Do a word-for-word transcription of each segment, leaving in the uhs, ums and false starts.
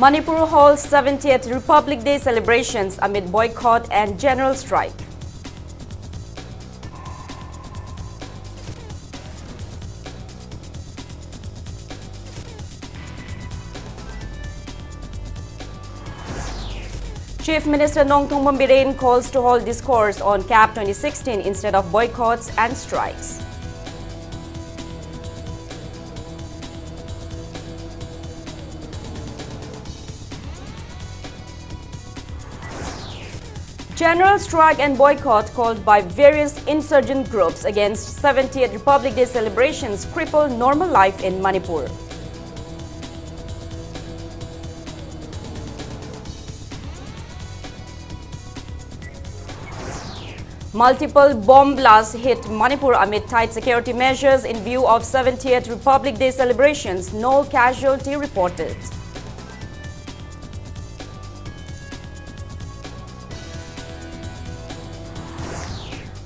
Manipur holds seventieth Republic Day celebrations amid boycott and general strike. Chief Minister Nongthombam Biren calls to hold discourse on CAP twenty sixteen instead of boycotts and strikes. General strike and boycott called by various insurgent groups against seventieth Republic Day celebrations cripple normal life in Manipur. Multiple bomb blasts hit Manipur amid tight security measures in view of seventieth Republic Day celebrations. No casualty reported.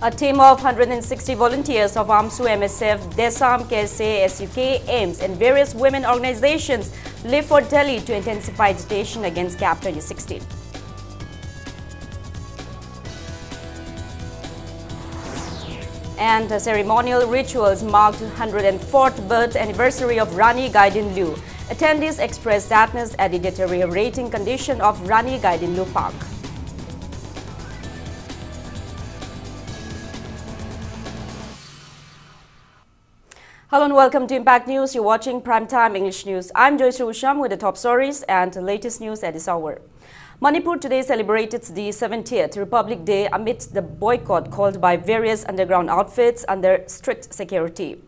A team of hundred and sixty volunteers of AMSU, MSF, DESAM, KSA, SUK, AIMS, and various women organizations leave for Delhi to intensify agitation against CAP twenty sixteen. And ceremonial rituals marked hundred and fourth birth anniversary of Rani Gaidinliu. Attendees expressed sadness at the deteriorating condition of Rani Gaidinliu Park. Hello and welcome to Impact News. You're watching Primetime English News. I'm Joyce Usham with the top stories and latest news at this hour. Manipur today celebrated the seventieth Republic Day amidst the boycott called by various underground outfits under strict security.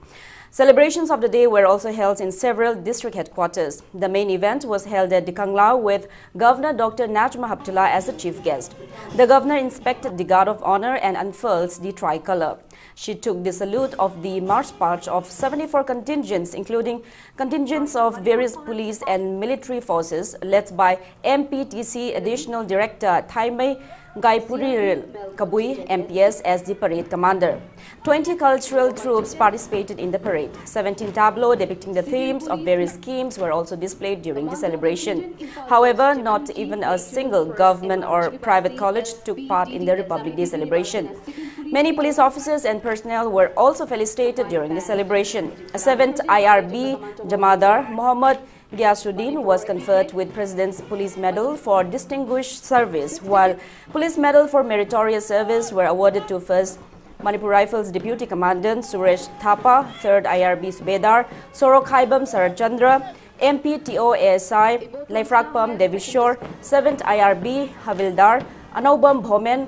Celebrations of the day were also held in several district headquarters. The main event was held at Dikangla with Governor Doctor Najma Heptulla as the chief guest. The governor inspected the guard of honor and unfurls the tricolor. She took the salute of the march past of seventy-four contingents, including contingents of various police and military forces led by M P T C Additional Director Thaimei Gaipuri Ril Kabui, M P S, as the parade commander. Twenty cultural troupes participated in the parade. Seventeen tableaux depicting the themes of various schemes were also displayed during the celebration. However, not even a single government or private college took part in the Republic Day celebration. Many police officers and personnel were also felicitated during the celebration. A seventh I R B Jamadar Mohammad Gyasuddin was conferred with President's Police Medal for Distinguished Service, while Police Medal for Meritorious Service were awarded to first Manipur Rifles Deputy Commandant Suresh Thapa, third I R B Subedar Sorokhaibam Saratchandra, M P T O A S I Leifrakpam Devishore, seventh I R B Havildar Anaubam Bhomen,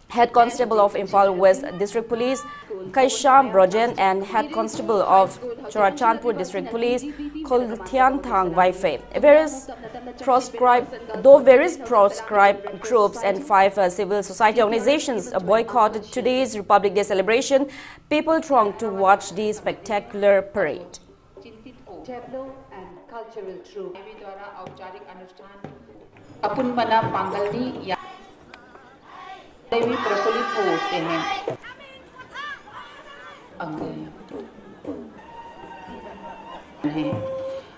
Head Constable of Imphal West District Police Kaisham Brojen, and Head Constable of Churachandpur District Police Kolthianthang Vaife. Various proscribed, though various proscribed groups and five uh, civil society organizations boycotted today's Republic Day celebration, people thronged to watch the spectacular parade. Tableau and cultural troupe. देवी द्वारा औपचारिक अनुष्ठान। अपुन बना पांगलनी या देवी प्रचलित होते हैं। अंग हैं।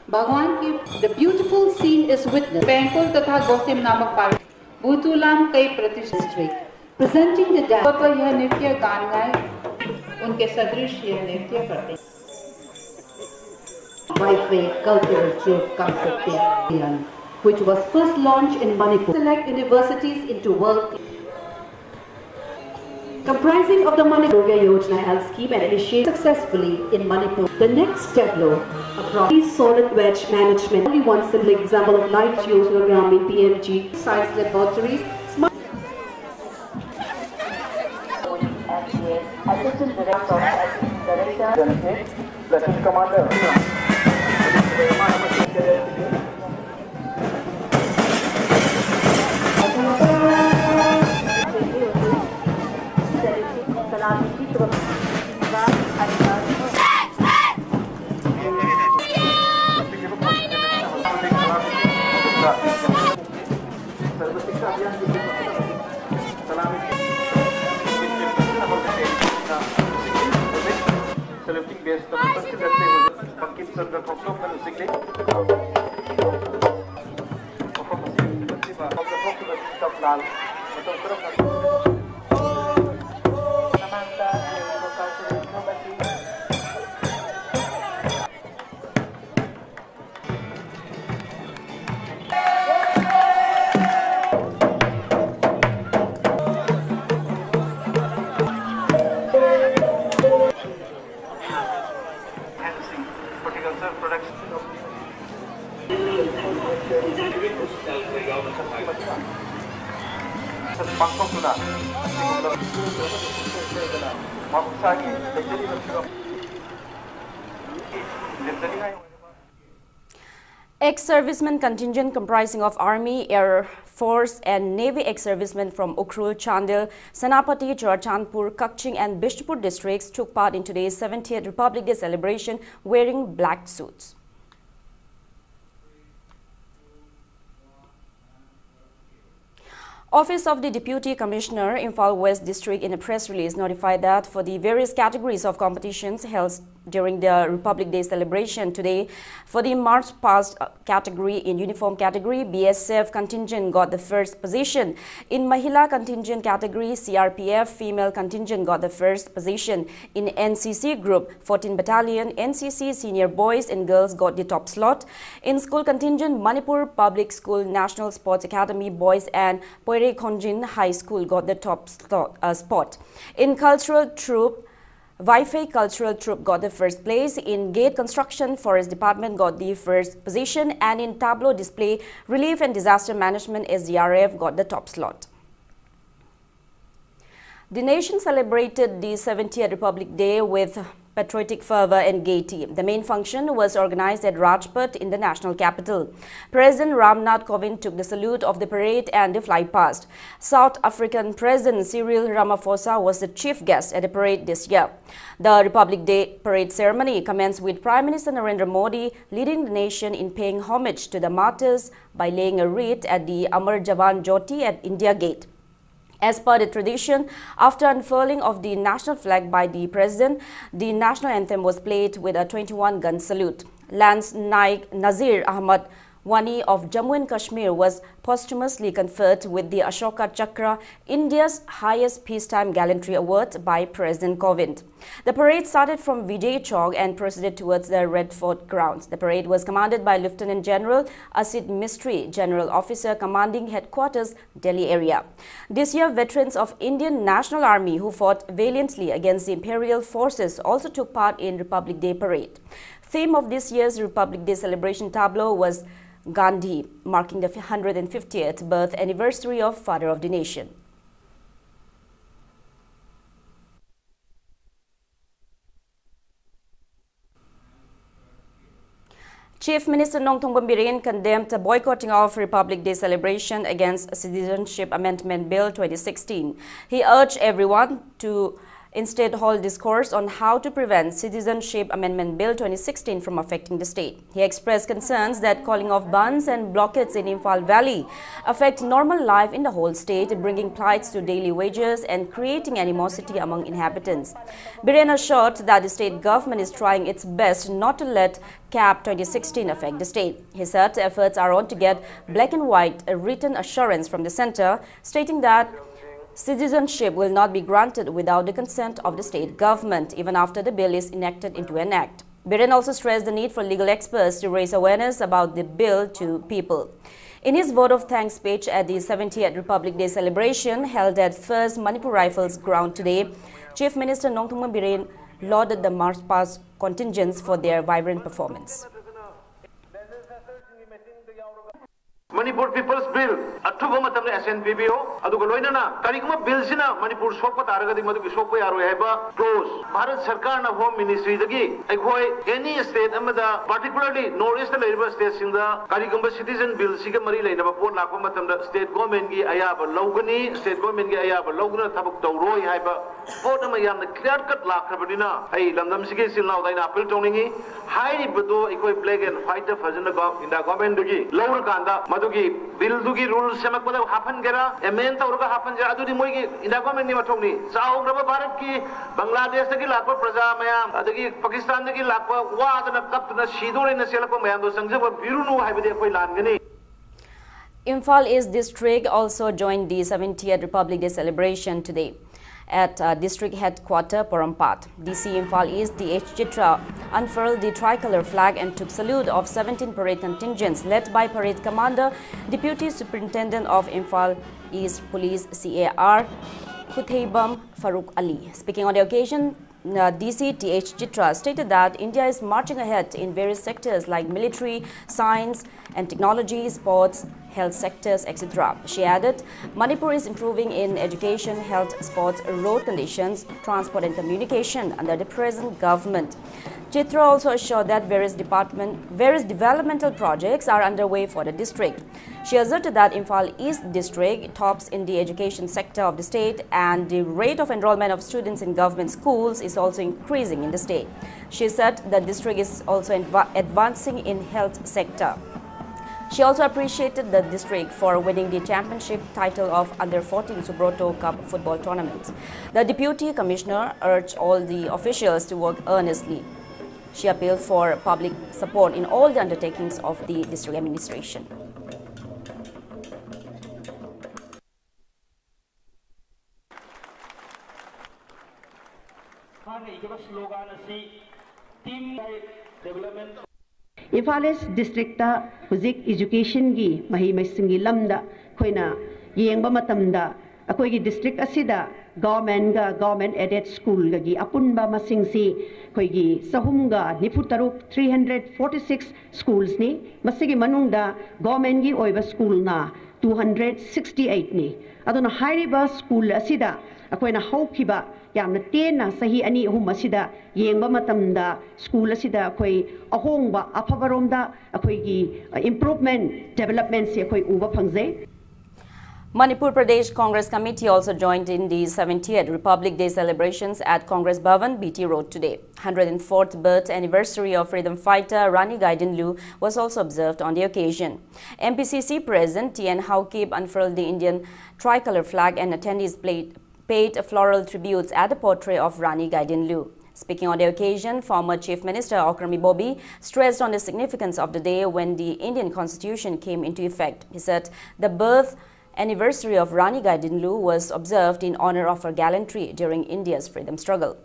भगवान की the beautiful scene is witnessed. बैंकुल तथा गोसिम नामक पार्वती भूतुलाम कई प्रतिष्ठित। Presenting the dance. पर यह नृत्य गान गाए, उनके सदृश यह नृत्य करते हैं। Vaife cultural troupe Kamsakte, which was first launched in Manipur. Select universities into world. Comprising of the Manipur Yojana L scheme and initiated successfully in Manipur. The next tableau, a pro- solid waste management. Only one simple example of Light Yojana Gramin P M G science laboratories. Smart Assistant Director, Assistant Director. Platoon Commander. ꯁꯔꯒ ꯈꯣꯡꯗꯣꯛꯅ ꯍꯧꯖꯤꯛ ꯂꯩ꯫ ꯃꯐꯝ ꯑꯁꯤ ꯐꯖꯕ ꯈꯣꯡꯗ ꯊꯣꯛꯈꯤꯕ ꯇꯞ ꯂꯥꯜ ꯃꯇꯧ ꯀꯔꯝꯅ ꯃꯃꯥꯡꯗ ꯌꯦꯡꯂꯤꯕ ꯀꯥꯎꯟꯁꯤꯜ ꯃꯐꯝ ꯑꯁꯤ ꯄꯥꯡꯊꯣꯛꯇꯨꯅ ꯑꯁꯤꯒꯨꯝꯂꯕ ꯃꯍꯧꯁꯥꯒꯤ ꯂꯩꯖꯔꯤꯕ ꯐꯤꯕꯝ ꯂꯦꯞꯆꯅꯤꯡꯉꯥꯏ ꯑꯣꯏꯔꯕ Ex-servicemen contingent comprising of Army, Air Force and Navy ex-servicemen from Ukhrul, Chandel, Senapati, Churachandpur, Kakching and Bishnupur districts took part in today's seventieth Republic Day celebration wearing black suits. Office of the Deputy Commissioner, Imphal West District, in a press release, notified that for the various categories of competitions held during the Republic Day celebration today, for the march past, uh, category, in uniform category, B S F contingent got the first position. In Mahila contingent category, C R P F female contingent got the first position. In N C C group, fourteen Battalion, N C C senior boys and girls got the top slot. In school contingent, Manipur Public School National Sports Academy boys and Poire Khonjin High School got the top slot, uh, spot. In cultural troupe, Vaifei Cultural Troupe got the first place. In gate construction, Forest Department got the first position. And in tableau display, relief and disaster management, S D R F got the top slot. The nation celebrated the seventieth Republic Day with patriotic fervor and gaiety. The main function was organized at Rajpath in the national capital. President Ramnath Kovind took the salute of the parade and the flight past. South African President Cyril Ramaphosa was the chief guest at the parade this year. The Republic Day parade ceremony commenced with Prime Minister Narendra Modi leading the nation in paying homage to the martyrs by laying a wreath at the Amar Jawan Jyoti at India Gate. As per the tradition, after unfurling of the national flag by the president, the national anthem was played with a twenty-one gun salute. Lance Naik Nazir Ahmad Wani of Jammu and Kashmir was posthumously conferred with the Ashoka Chakra, India's highest peacetime gallantry award, by President Kovind. The parade started from Vijay Chowk and proceeded towards the Red Fort grounds. The parade was commanded by Lieutenant General Asit Mistry, General Officer, Commanding Headquarters, Delhi area. This year, veterans of Indian National Army who fought valiantly against the imperial forces also took part in Republic Day parade. Theme of this year's Republic Day celebration tableau was Gandhi, marking the hundred and fiftieth birth anniversary of Father of the Nation. Chief Minister Nongthombam Biren condemned the boycotting of Republic Day celebration against Citizenship Amendment Bill twenty sixteen. He urged everyone to instead hold discourse on how to prevent Citizenship Amendment Bill twenty sixteen from affecting the state. He expressed concerns that calling off bandhs and blockades in Imphal Valley affect normal life in the whole state, bringing plights to daily wages and creating animosity among inhabitants. Biren assured that the state government is trying its best not to let CAB twenty sixteen affect the state. He said efforts are on to get black and white written assurance from the center, stating that citizenship will not be granted without the consent of the state government, even after the bill is enacted into an act. Biren also stressed the need for legal experts to raise awareness about the bill to people. In his vote of thanks speech at the seventieth Republic Day celebration held at First Manipur Rifles ground today, Chief Minister Nongthombam Biren lauded the march past contingents for their vibrant performance. Manipur People's Bill ꯑꯊꯨꯕ ꯃꯇꯝꯗ ꯑꯦꯁꯦꯟ ꯄꯤꯕꯤꯌꯨ꯫ ꯑꯗꯨꯒ ꯂꯣꯏꯅꯅ ꯀꯔꯤꯒꯨꯝꯕ ꯕꯤꯜꯁꯤꯅ ꯃꯅꯤꯄꯨꯔ ꯁꯣꯛꯄ ꯇꯥꯔꯒꯗꯤ ꯃꯗꯨꯒꯤ ꯁꯣꯛꯄ ꯌꯥꯔꯣꯏ ꯍꯥꯏꯕ ꯀ꯭ꯂꯣꯖ ꯚꯥꯔꯠ ꯁꯔꯀꯥꯔꯅ ꯍꯣꯝ ꯃꯤꯅꯤꯁꯇ꯭ꯔꯤꯗꯒꯤ ꯑꯩꯈꯣꯏ ꯑꯦꯅꯤ ꯁ꯭ꯇꯦꯠ ꯑꯃꯗ, ꯄꯥꯔꯇꯤꯀꯨꯂꯔꯂꯤ ꯅꯣꯔꯠ ꯏꯁꯇ ꯂꯩꯔꯤꯕ ꯁ꯭ꯇꯦꯠꯁꯤꯡꯗ ꯀꯔꯤꯒꯨꯝꯕ ꯁꯤꯇꯤꯖꯟ ꯕꯤꯜꯁꯤꯒ ꯃꯔꯤ ꯂꯩꯅꯕ ꯄꯣꯠ ꯂꯥꯛꯄ ꯃꯇꯝꯗ ꯁ꯭ꯇꯦꯠ ꯒꯣꯔꯃꯦꯟꯒꯤ ꯑꯌꯥꯕ ꯂꯧꯒꯅꯤ, ꯁ꯭ꯇꯦꯠ ꯒꯣꯔꯃꯦꯟꯒꯤ ꯑꯌꯥꯕ ꯂꯧꯗꯨꯅ ꯊꯕꯛ ꯇꯧꯔꯣꯏ ꯍꯥꯏꯕ ꯄꯣꯠ ꯑꯃ ꯌꯥꯝꯅ ꯀ꯭ꯂꯤꯌꯥꯔ ꯀꯠ ꯂꯥꯛꯈ꯭ꯔꯕꯅꯤꯅ ꯑꯩ ꯂꯝꯗꯝꯁꯤꯒꯤ ꯏꯆꯤꯜ ꯏꯅꯥꯎꯗ ꯑꯩꯅ ꯑꯄꯤꯜ ꯇꯧꯅꯤꯡꯉꯤ꯫ ꯍꯥꯏꯔꯤꯕꯗꯣ ꯑꯩꯈꯣꯏ ꯕ꯭ꯂꯦꯛ ꯑꯦꯟ ꯋꯥꯏꯠꯇ ꯐꯖꯅ ꯒꯣ-, ꯏꯟꯗꯤꯌꯥ ꯒꯣꯔꯃꯦꯟꯗꯒꯤ ꯂꯧꯔꯀꯥꯟꯗ ꯑꯗꯨꯒꯤ ꯕꯤꯜꯗꯨꯒꯤ ꯔꯨꯜ ꯁꯦꯝꯃꯛꯄꯗ ꯍꯥꯞꯍꯟꯒꯦꯔꯥ, ꯑꯦꯃꯦꯟ ꯇꯧꯔꯒ ꯍꯥꯞꯍꯟꯒꯦꯔꯥ, ꯑꯗꯨꯗꯤ ꯃꯣꯏꯒꯤ ꯏꯟꯗꯤꯌꯥ ꯒꯣꯔꯃꯦꯟꯒꯤ ꯃꯊꯧꯅꯤ꯫ ꯆꯥꯎꯈ꯭ꯔꯕ ꯚꯥꯔꯠꯀꯤ, ꯕꯪꯒ꯭ꯂꯥꯗꯦꯁꯇꯒꯤ ꯂꯥꯛꯄ ꯄ꯭ꯔꯖꯥ ꯃꯌꯥꯝ, ꯑꯗꯒꯤ ꯄꯥꯀꯤꯁꯇꯥꯟꯗꯒꯤ ꯂꯥꯛꯄ ꯋꯥꯗꯅ ꯀꯞꯇꯨꯅ ꯁꯤꯗꯣꯔꯦꯅ ꯆꯦꯜꯂꯛꯄ ꯃꯌꯥꯝꯗꯣ ꯆꯪꯖꯕ ꯄꯤꯔꯨꯅꯨ ꯍꯥꯏꯕꯗꯤ ꯑꯩꯈꯣꯏ ꯂꯥꯟꯒꯅꯤ꯫ Imphal East District also joined the seventieth Republic Day celebration today. At uh, district headquarter Porompat, D C Imphal East D H Chitra unfurled the tricolor flag and took salute of seventeen parade contingents led by parade commander, Deputy Superintendent of Imphal East Police C A R Khutheibam Farooq Ali. Speaking on the occasion, uh, D C T H Chitra stated that India is marching ahead in various sectors like military, science, and technology, sports, health sectors, et cetera. She added, Manipur is improving in education, health, sports, road conditions, transport, and communication under the present government. Chitra also assured that various department, various developmental projects are underway for the district. She asserted that Imphal East District tops in the education sector of the state, and the rate of enrollment of students in government schools is also increasing in the state. She said the district is also adva- advancing in health sector. She also appreciated the district for winning the championship title of Under fourteen Subroto Cup football tournament. The Deputy Commissioner urged all the officials to work earnestly. She appealed for public support in all the undertakings of the district administration. ꯍꯥꯟꯅ ꯏꯒꯕ slogan ꯑꯁꯤ team development. Imphal ꯏꯁ district ꯍꯧꯖꯤꯛ ꯏꯖꯨꯀꯦꯁꯟꯒꯤ, ꯃꯍꯩ ꯃꯁꯤꯡꯒꯤ ꯂꯝꯗ ꯑꯩꯈꯣꯏꯅ ꯌꯦꯡꯕ ꯃꯇꯝꯗ, ꯑꯩꯈꯣꯏꯒꯤ ꯗꯤꯁꯇ꯭ꯔꯤꯛ ꯑꯁꯤꯗ ꯒꯚꯔꯟꯃꯦꯟꯒ ꯒꯚꯔꯟꯃꯦꯟ ꯑꯦꯗꯦꯗ ꯁ꯭ꯀꯨꯜꯒꯒꯤ ꯑꯄꯨꯟꯕ ꯃꯁꯤꯡꯁꯤ ꯑꯩꯈꯣꯏꯒꯤ ꯆꯍꯨꯝꯒ ꯅꯤꯐꯨ ꯇꯔꯨꯛ, three hundred forty six ꯁ꯭ꯀꯨꯜꯁꯅꯤ꯫ ꯃꯁꯤꯒꯤ ꯃꯅꯨꯡꯗ ꯒꯚꯔꯟꯃꯦꯟꯒꯤ ꯑꯣꯏꯕ ꯁ꯭ꯀꯨꯜꯅ two hundred sixty eight ꯅꯤ꯫ ꯑꯗꯨꯅ ꯍꯥꯏꯔꯤꯕ ꯁ꯭ꯀꯨꯜ ꯑꯁꯤꯗ ꯑꯩꯈꯣꯏꯅ ꯍꯧꯈꯤꯕ ꯌꯥꯝꯅ ꯇꯦꯟꯅ ꯆꯍꯤ ꯑꯅꯤ ꯑꯍꯨꯝ ꯑꯁꯤꯗ ꯌꯦꯡꯕ ꯃꯇꯝꯗ, ꯁ꯭ꯀꯨꯜ ꯑꯁꯤꯗ ꯑꯩꯈꯣꯏ ꯑꯍꯣꯡꯕ ꯑꯐꯕꯔꯣꯝꯗ ꯑꯩꯈꯣꯏꯒꯤ, ꯑ, ꯏꯝꯄ꯭ꯔꯨꯚꯃꯦꯟ, ꯗꯦꯕꯂꯞꯃꯦꯟꯁꯤ ꯑꯩꯈꯣꯏ ꯎꯕ ꯐꯪꯖꯩ꯫ Manipur Pradesh Congress Committee also joined in the seventieth Republic Day celebrations at Congress Bhavan, B T Road today. Hundred and fourth birth anniversary of freedom fighter Rani Gaidinliu was also observed on the occasion. M P C C President T N Haokip unfurled the Indian tricolor flag and attendees played, paid floral tributes at the portrait of Rani Gaidinliu. Speaking on the occasion, former Chief Minister Okram Ibobi stressed on the significance of the day when the Indian Constitution came into effect. He said the birth anniversary of Rani Gaidinliu was observed in honor of her gallantry during India's freedom struggle.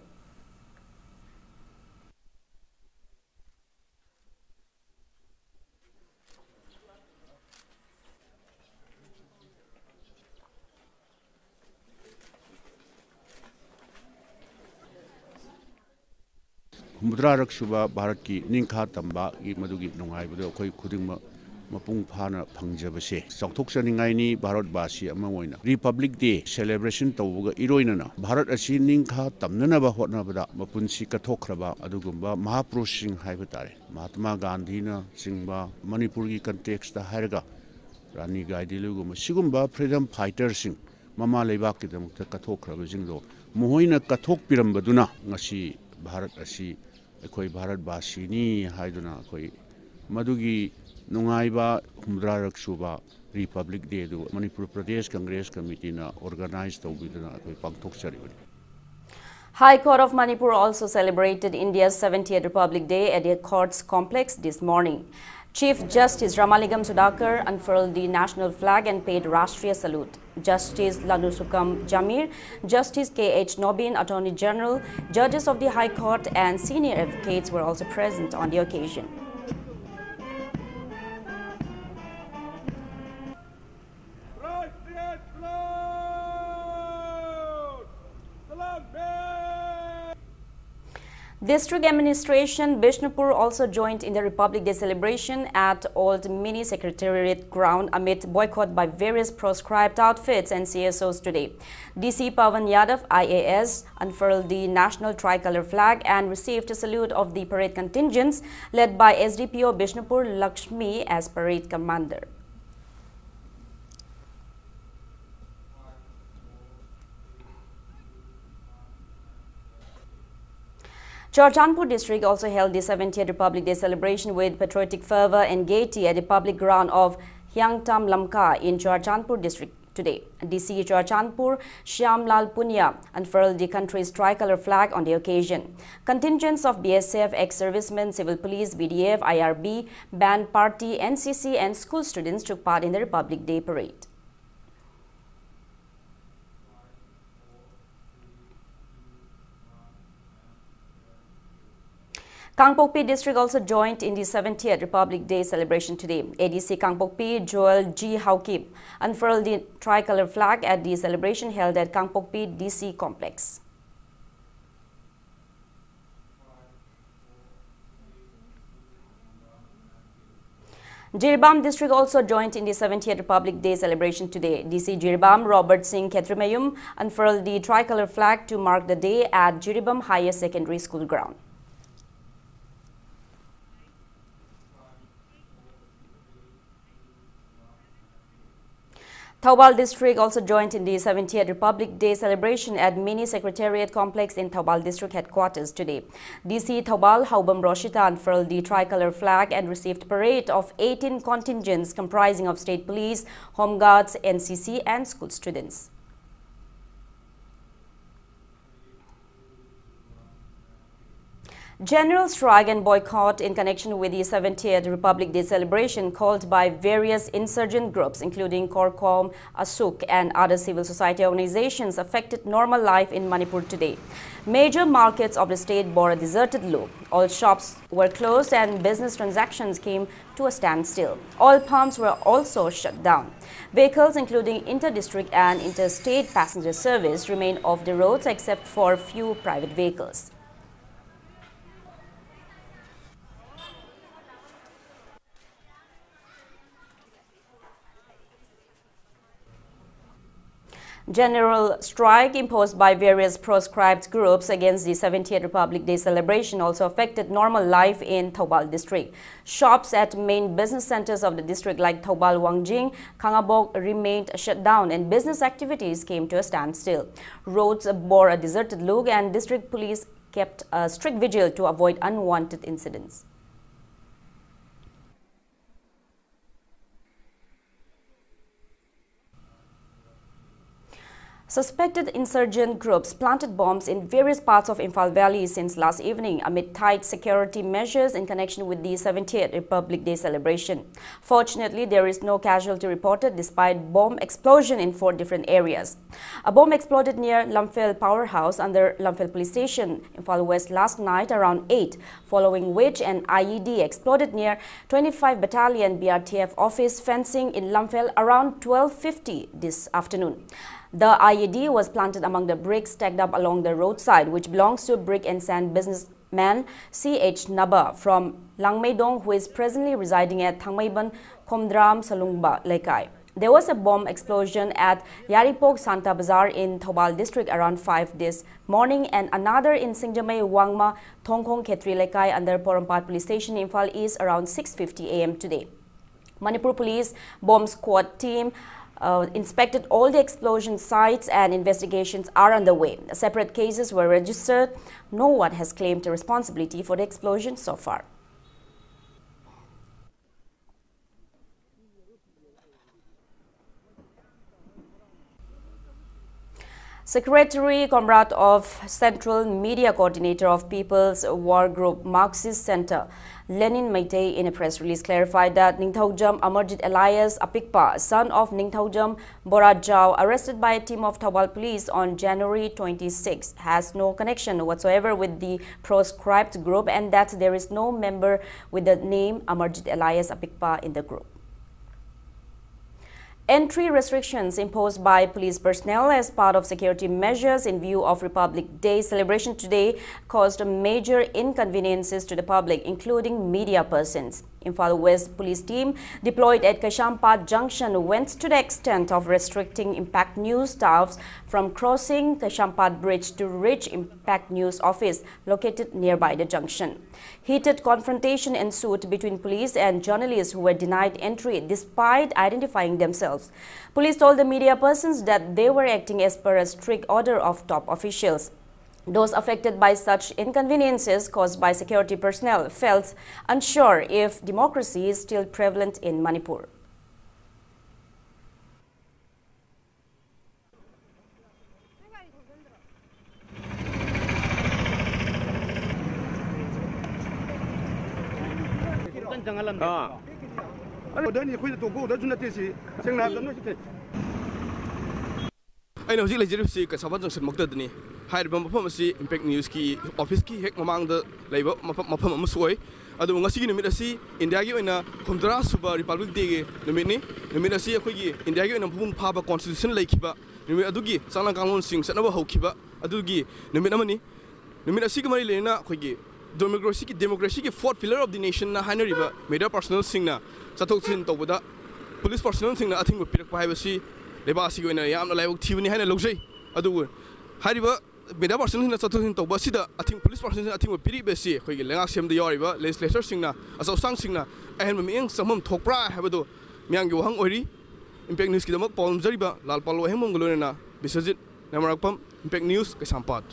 ꯍꯨꯝꯐꯨꯇꯔꯥꯔꯛ ꯁꯨꯕ ꯚꯥꯔꯠꯀꯤ ꯅꯤꯡꯈꯥ ꯇꯝꯕꯒꯤ ꯃꯗꯨꯒꯤ ꯅꯨꯡꯉꯥꯏꯕꯗꯨ ꯑꯩꯈꯣꯏ ꯈꯨꯗꯤꯡꯃꯛ ꯃꯄꯨꯡ ꯐꯥꯅ ꯐꯪꯖꯕꯁꯦ ꯆꯥꯎꯊꯣꯛꯆꯅꯤꯡꯉꯥꯏꯅꯤ꯫ ꯚꯥꯔꯠꯕꯥꯁꯤ ꯑꯃ ꯑꯣꯏꯅ Republic Day celebration ꯇꯧꯕꯒ ꯏꯔꯣꯏꯅꯅ ꯚꯥꯔꯠ ꯑꯁꯤ ꯅꯤꯡꯈꯥ ꯇꯝꯅꯅꯕ ꯍꯣꯠꯅꯕꯗ ꯃꯄꯨꯟꯁꯤ ꯀꯠꯊꯣꯛꯈ꯭ꯔꯕ ꯑꯗꯨꯒꯨꯝꯕ ꯃꯍꯥꯄꯨꯔꯨꯁꯁꯤꯡ ꯍꯥꯏꯕ ꯇꯥꯔꯦ, ꯃꯍꯥꯇꯃꯥ ꯒꯥꯟꯙꯤꯅ ꯆꯤꯡꯕ, ꯃꯅꯤꯄꯨꯔꯒꯤ context ꯇ ꯍꯥꯏꯔꯒ ꯔꯥꯅꯤ ꯒꯥꯏꯗꯤꯟꯂꯤꯌꯨꯒꯨꯝꯕ ꯁꯤꯒꯨꯝꯕ freedom fighter ꯁꯤꯡ ꯃꯃꯥ ꯂꯩꯕꯥꯛꯀꯤꯗꯃꯛꯇ ꯀꯠꯊꯣꯛꯈ꯭ꯔꯕꯁꯤꯡꯗꯣ ꯃꯈꯣꯏꯅ ꯀꯠꯊꯣꯛꯄꯤꯔꯝꯕꯗꯨꯅ ꯉꯁꯤ ꯚꯥꯔꯠ ꯑꯁꯤ ꯑꯩꯈꯣꯏ ꯚꯥꯔꯠꯕꯥꯁꯤꯅꯤ ꯍꯥꯏꯗꯨꯅ ꯑꯩꯈꯣꯏ ꯃꯗꯨꯒꯤ ꯅꯨꯡꯉꯥꯏꯕ ꯍꯨꯝꯐꯨꯇꯔꯥꯔꯛ ꯁꯨꯕ Republic Day ꯗꯨ ꯃꯅꯤꯄꯨꯔ ꯄ꯭ꯔꯗꯦꯁ ꯀꯪꯒ꯭ꯔꯦꯁ ꯀꯃꯤꯇꯤꯅ organize ꯇꯧꯕꯤꯗꯨꯅ ꯑꯩꯈꯣꯏ ꯄꯥꯡꯊꯣꯛꯆꯔꯤꯕꯅꯤ꯫ High Court of Manipur also celebrated India's seventieth Republic Day at the courts complex this morning. Chief Justice Ramalingam Sudhakar unfurled the national flag and paid Rashtriya salute. Justice Lanusukam Jamir, Justice K H Nobin, Attorney General, judges of the High Court, and senior advocates were also present on the occasion. District Administration Bishnupur also joined in the Republic Day celebration at Old Mini Secretariat ground amid boycott by various proscribed outfits and C S Os today. D C Pawan Yadav, I A S, unfurled the national tricolor flag and received a salute of the parade contingents led by S D P O Bishnupur Lakshmi as parade commander. Churachandpur district also held the seventieth Republic Day celebration with patriotic fervor and gaiety at the public ground of Hyangtam Lamka in Churachandpur district today. D C Churachandpur Shyamlal Punia unfurled the country's tricolor flag on the occasion. Contingents of B S F, ex-servicemen, civil police, B D F, I R B, band party, N C C and school students took part in the Republic Day parade. Kangpokpi district also joined in the seventieth Republic Day celebration today. A D C Kangpokpi Joel G Haokip unfurled the tricolor flag at the celebration held at Kangpokpi D C complex. Jiribam district also joined in the seventieth Republic Day celebration today. D C Jiribam Robert Singh Khetrimayum unfurled the tricolor flag to mark the day at Jiribam Higher Secondary School ground. Thoubal district also joined in the seventieth Republic Day celebration at Mini Secretariat Complex in Thoubal district headquarters today. D C Thoubal Haobam Roshita unfurled the tricolor flag and received parade of eighteen contingents comprising of state police, home guards, N C C and school students. General strike and boycott in connection with the seventieth Republic Day celebration called by various insurgent groups, including CORCOM, ASUK, and other civil society organizations, affected normal life in Manipur today. Major markets of the state bore a deserted look. All shops were closed and business transactions came to a standstill. Oil pumps were also shut down. Vehicles, including inter-district and interstate passenger service, remain off the roads except for few private vehicles. General strike imposed by various proscribed groups against the seventieth Republic Day celebration also affected normal life in Thoubal district. Shops at main business centers of the district like Thoubal Wangjing, Khangabok remained shut down and business activities came to a standstill. Roads bore a deserted look and district police kept a strict vigil to avoid unwanted incidents. Suspected insurgent groups planted bombs in various parts of Imphal Valley since last evening amid tight security measures in connection with the seventieth Republic Day celebration. Fortunately, there is no casualty reported despite bomb explosion in four different areas. A bomb exploded near Lamphel Powerhouse under Lamphel Police Station, Imphal West last night around eight, following which an I E D exploded near twenty-five Battalion B R T F office fencing in Lamphel around twelve fifty this afternoon. The I E D was planted among the bricks stacked up along the roadside, which belongs to brick and sand businessman C H Naba from Langmeidong, who is presently residing at Thangmeiban Khomdram Salungba Lekai. There was a bomb explosion at Yaripok Santa Bazar in Thoubal district around five this morning and another in Singjamei Wangma Thongkhong Khetri Lekai under Porompat Police Station, Imphal East around six fifty A M today. Manipur Police bomb squad team uh, inspected all the explosion sites and investigations are underway. Separate cases were registered. No one has claimed responsibility for the explosion so far. Secretary Comrade of Central Media Coordinator of People's War Group Marxist Center, Lenin Meitei, in a press release clarified that Ningthoujam Amarjit alias Apikpa, son of Ningthoujam Borajao, arrested by a team of Thoubal police on January twenty-six, has no connection whatsoever with the proscribed group and that there is no member with the name Amarjit alias Apikpa in the group. Entry restrictions imposed by police personnel as part of security measures in view of Republic Day celebration today caused major inconveniences to the public, including media persons. Imphal West police team deployed at Kaisampad Junction went to the extent of restricting Impact News staffs from crossing Kaisampad Bridge to reach Impact News office located nearby the junction. Heated confrontation ensued between police and journalists who were denied entry despite identifying themselves. Police told the media persons that they were acting as per a strict order of top officials. Those affected by such inconveniences caused by security personnel felt unsure if democracy is still prevalent in Manipur. ꯑꯥ꯫ ꯑꯗꯨꯅꯤ ꯑꯩꯈꯣꯏꯗ ꯇꯣꯛꯄ order ꯁꯨ ꯅꯠꯇꯦ ꯁꯤ꯫ ꯁꯦꯡꯅ ꯍꯥꯏꯔꯕꯗ ꯅꯣꯏꯁꯤ ꯀꯩ-, ꯑꯩꯅ ꯍꯧꯖꯤꯛ ꯂꯩꯖꯔꯤꯕꯁꯤ ꯀꯩꯁꯥꯝꯄꯥꯠ junction ꯃꯛꯇꯗꯅꯤ꯫ ꯍꯥꯏꯔꯤꯕ ꯃꯐꯝ ꯑꯁꯤ Impact News ꯀꯤ office ꯀꯤ ꯍꯦꯛ ꯃꯃꯥꯡꯗ ꯂꯩꯕ ꯃꯐꯝ, ꯃꯐꯝ ꯑꯃꯁꯨ ꯑꯣꯏ꯫ ꯑꯗꯨꯕꯨ ꯉꯁꯤꯒꯤ ꯅꯨꯃꯤꯠ ꯑꯁꯤ ꯏꯟꯗꯤꯌꯥꯒꯤ ꯑꯣꯏꯅ ꯍꯨꯝꯗ꯭ꯔꯥ ꯁꯨꯕ Republic Day ꯒꯤ ꯅꯨꯃꯤꯠꯅꯤ꯫ ꯅꯨꯃꯤꯠ ꯑꯁꯤ ꯑꯩꯈꯣꯏꯒꯤ ꯏꯟꯗꯤꯌꯥꯒꯤ ꯑꯣꯏꯅ ꯃꯄꯨꯡ ꯐꯥꯕ constitution ꯂꯩꯈꯤꯕ ꯅꯨꯃꯤꯠ ꯑꯗꯨꯒꯤ ꯆꯠꯅ ꯀꯥꯡꯂꯣꯟꯁꯤꯡ ꯆꯠꯅꯕ ꯍꯧꯈꯤꯕ ꯑꯗꯨꯒꯤ ꯅꯨꯃꯤꯠ ꯑꯃꯅꯤ꯫ ꯅꯨꯃꯤꯠ ꯑꯁꯤꯒ ꯃꯔꯤ ꯂꯩꯅꯅ ꯑꯩꯈꯣꯏꯒꯤ democracy ꯒꯤ, democracy ꯒꯤ fourth pillar of the nation ꯅ ꯍꯥꯏꯅꯔꯤꯕ media personnel ꯁꯤꯡꯅ ꯆꯠꯊꯣꯛ ꯆꯠꯁꯤꯟ ꯇꯧꯕꯗ police personnel ꯁꯤꯡꯅ ꯑꯊꯤꯡꯕ ꯄꯤꯔꯛꯄ ꯍꯥꯏꯕꯁꯤ ꯂꯩꯕꯥꯛ ꯑꯁꯤꯒꯤ ꯑꯣꯏꯅ ꯌꯥꯝꯅ ꯂꯥꯏꯕꯛ ꯊꯤꯕꯅꯤ ꯍꯥꯏꯅ ꯂꯧꯖꯩ꯫ ꯑꯗꯨꯕꯨ ꯍꯥꯏꯔꯤꯕ media personnel ꯁꯤꯡꯅ ꯆꯠꯊꯣꯛ ꯆꯠꯁꯤꯟ ꯇꯧꯕ ꯑꯁꯤꯗ ꯑꯊꯤꯡ-, police personnel ꯁꯤꯡꯅ ꯑꯊꯤꯡꯕ ꯄꯤꯔꯛꯏꯕ ꯑꯁꯤ ꯑꯩꯈꯣꯏꯒꯤ ꯂꯩꯉꯥꯛ ꯁꯦꯝꯕꯗ ꯌꯥꯎꯔꯤꯕ legislator ꯁꯤꯡꯅ, ꯑꯆꯧ ꯑꯁꯥꯡꯁꯤꯡꯅ ꯑꯍꯦꯟꯕ ꯃꯤꯠꯌꯦꯡ ꯆꯪꯐꯝ ꯊꯣꯛꯄ꯭ꯔꯥ ꯍꯥꯏꯕꯗꯨ ꯃꯤꯌꯥꯝꯒꯤ ꯋꯥꯍꯪ ꯑꯣꯏꯔꯤ꯫ Impact News ꯀꯤꯗꯃꯛ ꯄꯥꯎꯗꯝꯖꯔꯤꯕ ꯂꯥꯜꯄꯥꯜ ꯋꯥꯍꯦꯡꯕꯝꯒ ꯂꯣꯏꯅꯅ Biswajit ꯅꯦꯃꯔꯥꯛꯄꯝ, Impact News, Keishampat.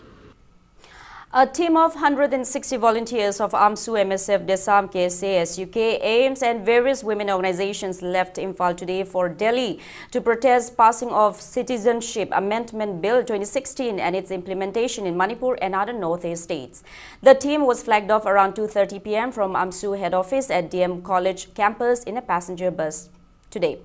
A team of hundred and sixty volunteers of AMSU MSF Desam K S A S U K, AIMS and various women organizations left Imphal today for Delhi to protest passing of Citizenship Amendment Bill twenty sixteen and its implementation in Manipur and other Northeast states. The team was flagged off around two thirty P M from AMSU head office at D M College campus in a passenger bus today.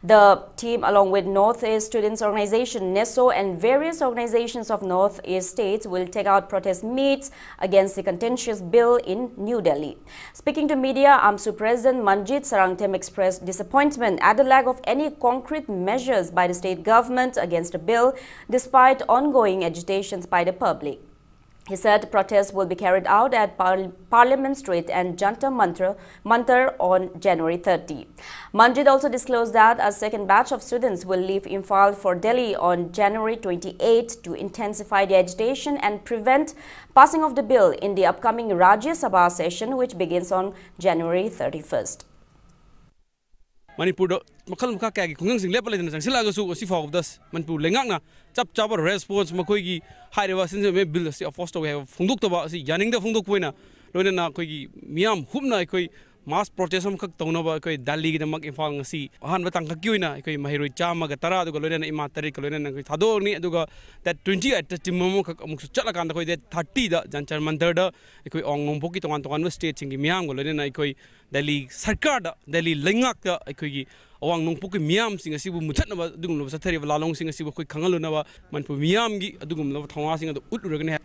The team, along with Northeast Students Organization, NESO, and various organizations of Northeast states, will take out protest meets against the contentious bill in New Delhi. Speaking to media, AMSU President Manjit Sarangtem expressed disappointment at the lack of any concrete measures by the state government against the bill, despite ongoing agitations by the public. He said protests will be carried out at Par-, Parliament Street and Jantar Mantar, Mantar on January thirty. Manjit also disclosed that a second batch of students will leave Imphal for Delhi on January twenty-eighth to intensify the agitation and prevent passing of the bill in the upcoming Rajya Sabha session, which begins on January thirty-first. ꯃꯅꯤꯄꯨꯔꯗ ꯃꯈꯜ ꯃꯈꯥ ꯀꯌꯥꯒꯤ ꯈꯨꯡꯒꯪꯁꯤꯡ ꯂꯦꯞꯄ ꯂꯩꯇꯅ ꯆꯪꯁꯤꯜꯂꯛꯑꯒꯁꯨ ꯉꯁꯤ ꯐꯥꯎꯕꯗ ꯃꯅꯤꯄꯨꯔ ꯂꯩꯉꯥꯛꯅ ꯆꯞ ꯆꯥꯕ ꯔꯦꯁꯄꯣꯟꯁ, ꯃꯈꯣꯏꯒꯤ ꯍꯥꯏꯔꯤꯕ ꯁꯤꯟꯖꯕ ꯕꯤꯜ ꯑꯁꯤ ꯑꯣꯄꯣꯖ ꯇꯧꯏ ꯍꯥꯏꯕ ꯐꯣꯡꯗꯣꯛꯇꯕ ꯑꯁꯤ ꯌꯥꯅꯤꯡꯗꯕ ꯐꯣꯡꯗꯣꯛꯄ ꯑꯣꯏꯅ, ꯂꯣꯏꯅꯅ ꯑꯩꯈꯣꯏꯒꯤ ꯃꯤꯌꯥꯝ ꯍꯨꯞꯅ ꯑꯩꯈꯣꯏ ꯃꯥꯁ ꯄ꯭ꯔꯣꯇꯦꯁ ꯑꯃꯈꯛ ꯇꯧꯅꯕ ꯑꯩꯈꯣꯏ ꯗꯦꯜꯂꯤꯒꯤꯗꯃꯛ ꯏꯝꯐꯥꯜ ꯉꯁꯤ ꯑꯍꯥꯟꯕ ꯇꯥꯡꯀꯛꯀꯤ ꯑꯣꯏꯅ ꯑꯩꯈꯣꯏ ꯃꯍꯩꯔꯣꯏ ꯆꯥꯝꯃꯒ ꯇꯔꯥ ꯑꯗꯨꯒ ꯂꯣꯏꯅꯅ ꯏꯃꯥ ꯇꯔꯦꯠꯀ ꯂꯣꯏꯅꯅ ꯑꯩꯈꯣꯏ ꯊꯥꯗꯣꯛꯑꯅꯤ꯫ ꯑꯗꯨꯒ ꯗꯦꯠ ꯇ꯭ꯋꯦꯟꯇꯤ ꯑꯩꯠꯇ ꯇꯤꯝ ꯑꯃꯈꯛ ꯑꯃꯨꯛꯁꯨ ꯆꯠꯂꯀꯥꯟꯗ ꯑꯩꯈꯣꯏ ꯗꯦꯠ ꯊꯥꯔꯇꯤꯗ ꯖꯟꯇꯔ ꯃꯟꯇꯔꯗ ꯑꯩꯈꯣꯏ ꯑꯋꯥꯡ ꯅꯣꯡꯄꯣꯛꯀꯤ ꯇꯣꯉꯥꯟ ꯇꯣꯉꯥꯟꯕ ꯁ꯭ꯇꯦꯠꯁꯤꯡꯒꯤ ꯃꯤꯌꯥꯝꯒ ꯂꯣꯏꯅꯅ ꯑꯩꯈꯣꯏ ꯗꯦꯜꯂꯤ ꯁꯔꯀꯥꯔꯗ, ꯗꯦꯜꯂꯤ ꯂꯩꯉꯥꯛꯇ ꯑꯩꯈꯣꯏꯒꯤ ꯑꯋꯥꯡ ꯅꯣꯡꯄꯣꯛꯀꯤ ꯃꯤꯌꯥꯝꯁꯤꯡ ꯑꯁꯤꯕꯨ ꯃꯨꯊꯠꯅꯕ ꯑꯗꯨꯒꯨꯝꯂꯕ ꯆꯠꯊꯔꯤꯕ ꯂꯥꯂꯣꯡꯁꯤꯡ ꯑꯁꯤꯕꯨ ꯑꯩꯈꯣꯏ ꯈꯪꯍꯜꯂꯨꯅꯕ ꯃꯅꯤꯄꯨꯔ ꯃꯤꯌꯥꯝꯒꯤ ꯑꯗꯨꯒꯨꯝꯂꯕ ꯊꯧꯅꯥꯁꯤꯡ ꯑꯗꯨ ꯎꯠꯂꯨꯔꯒꯅꯤ ꯍꯥꯏ꯫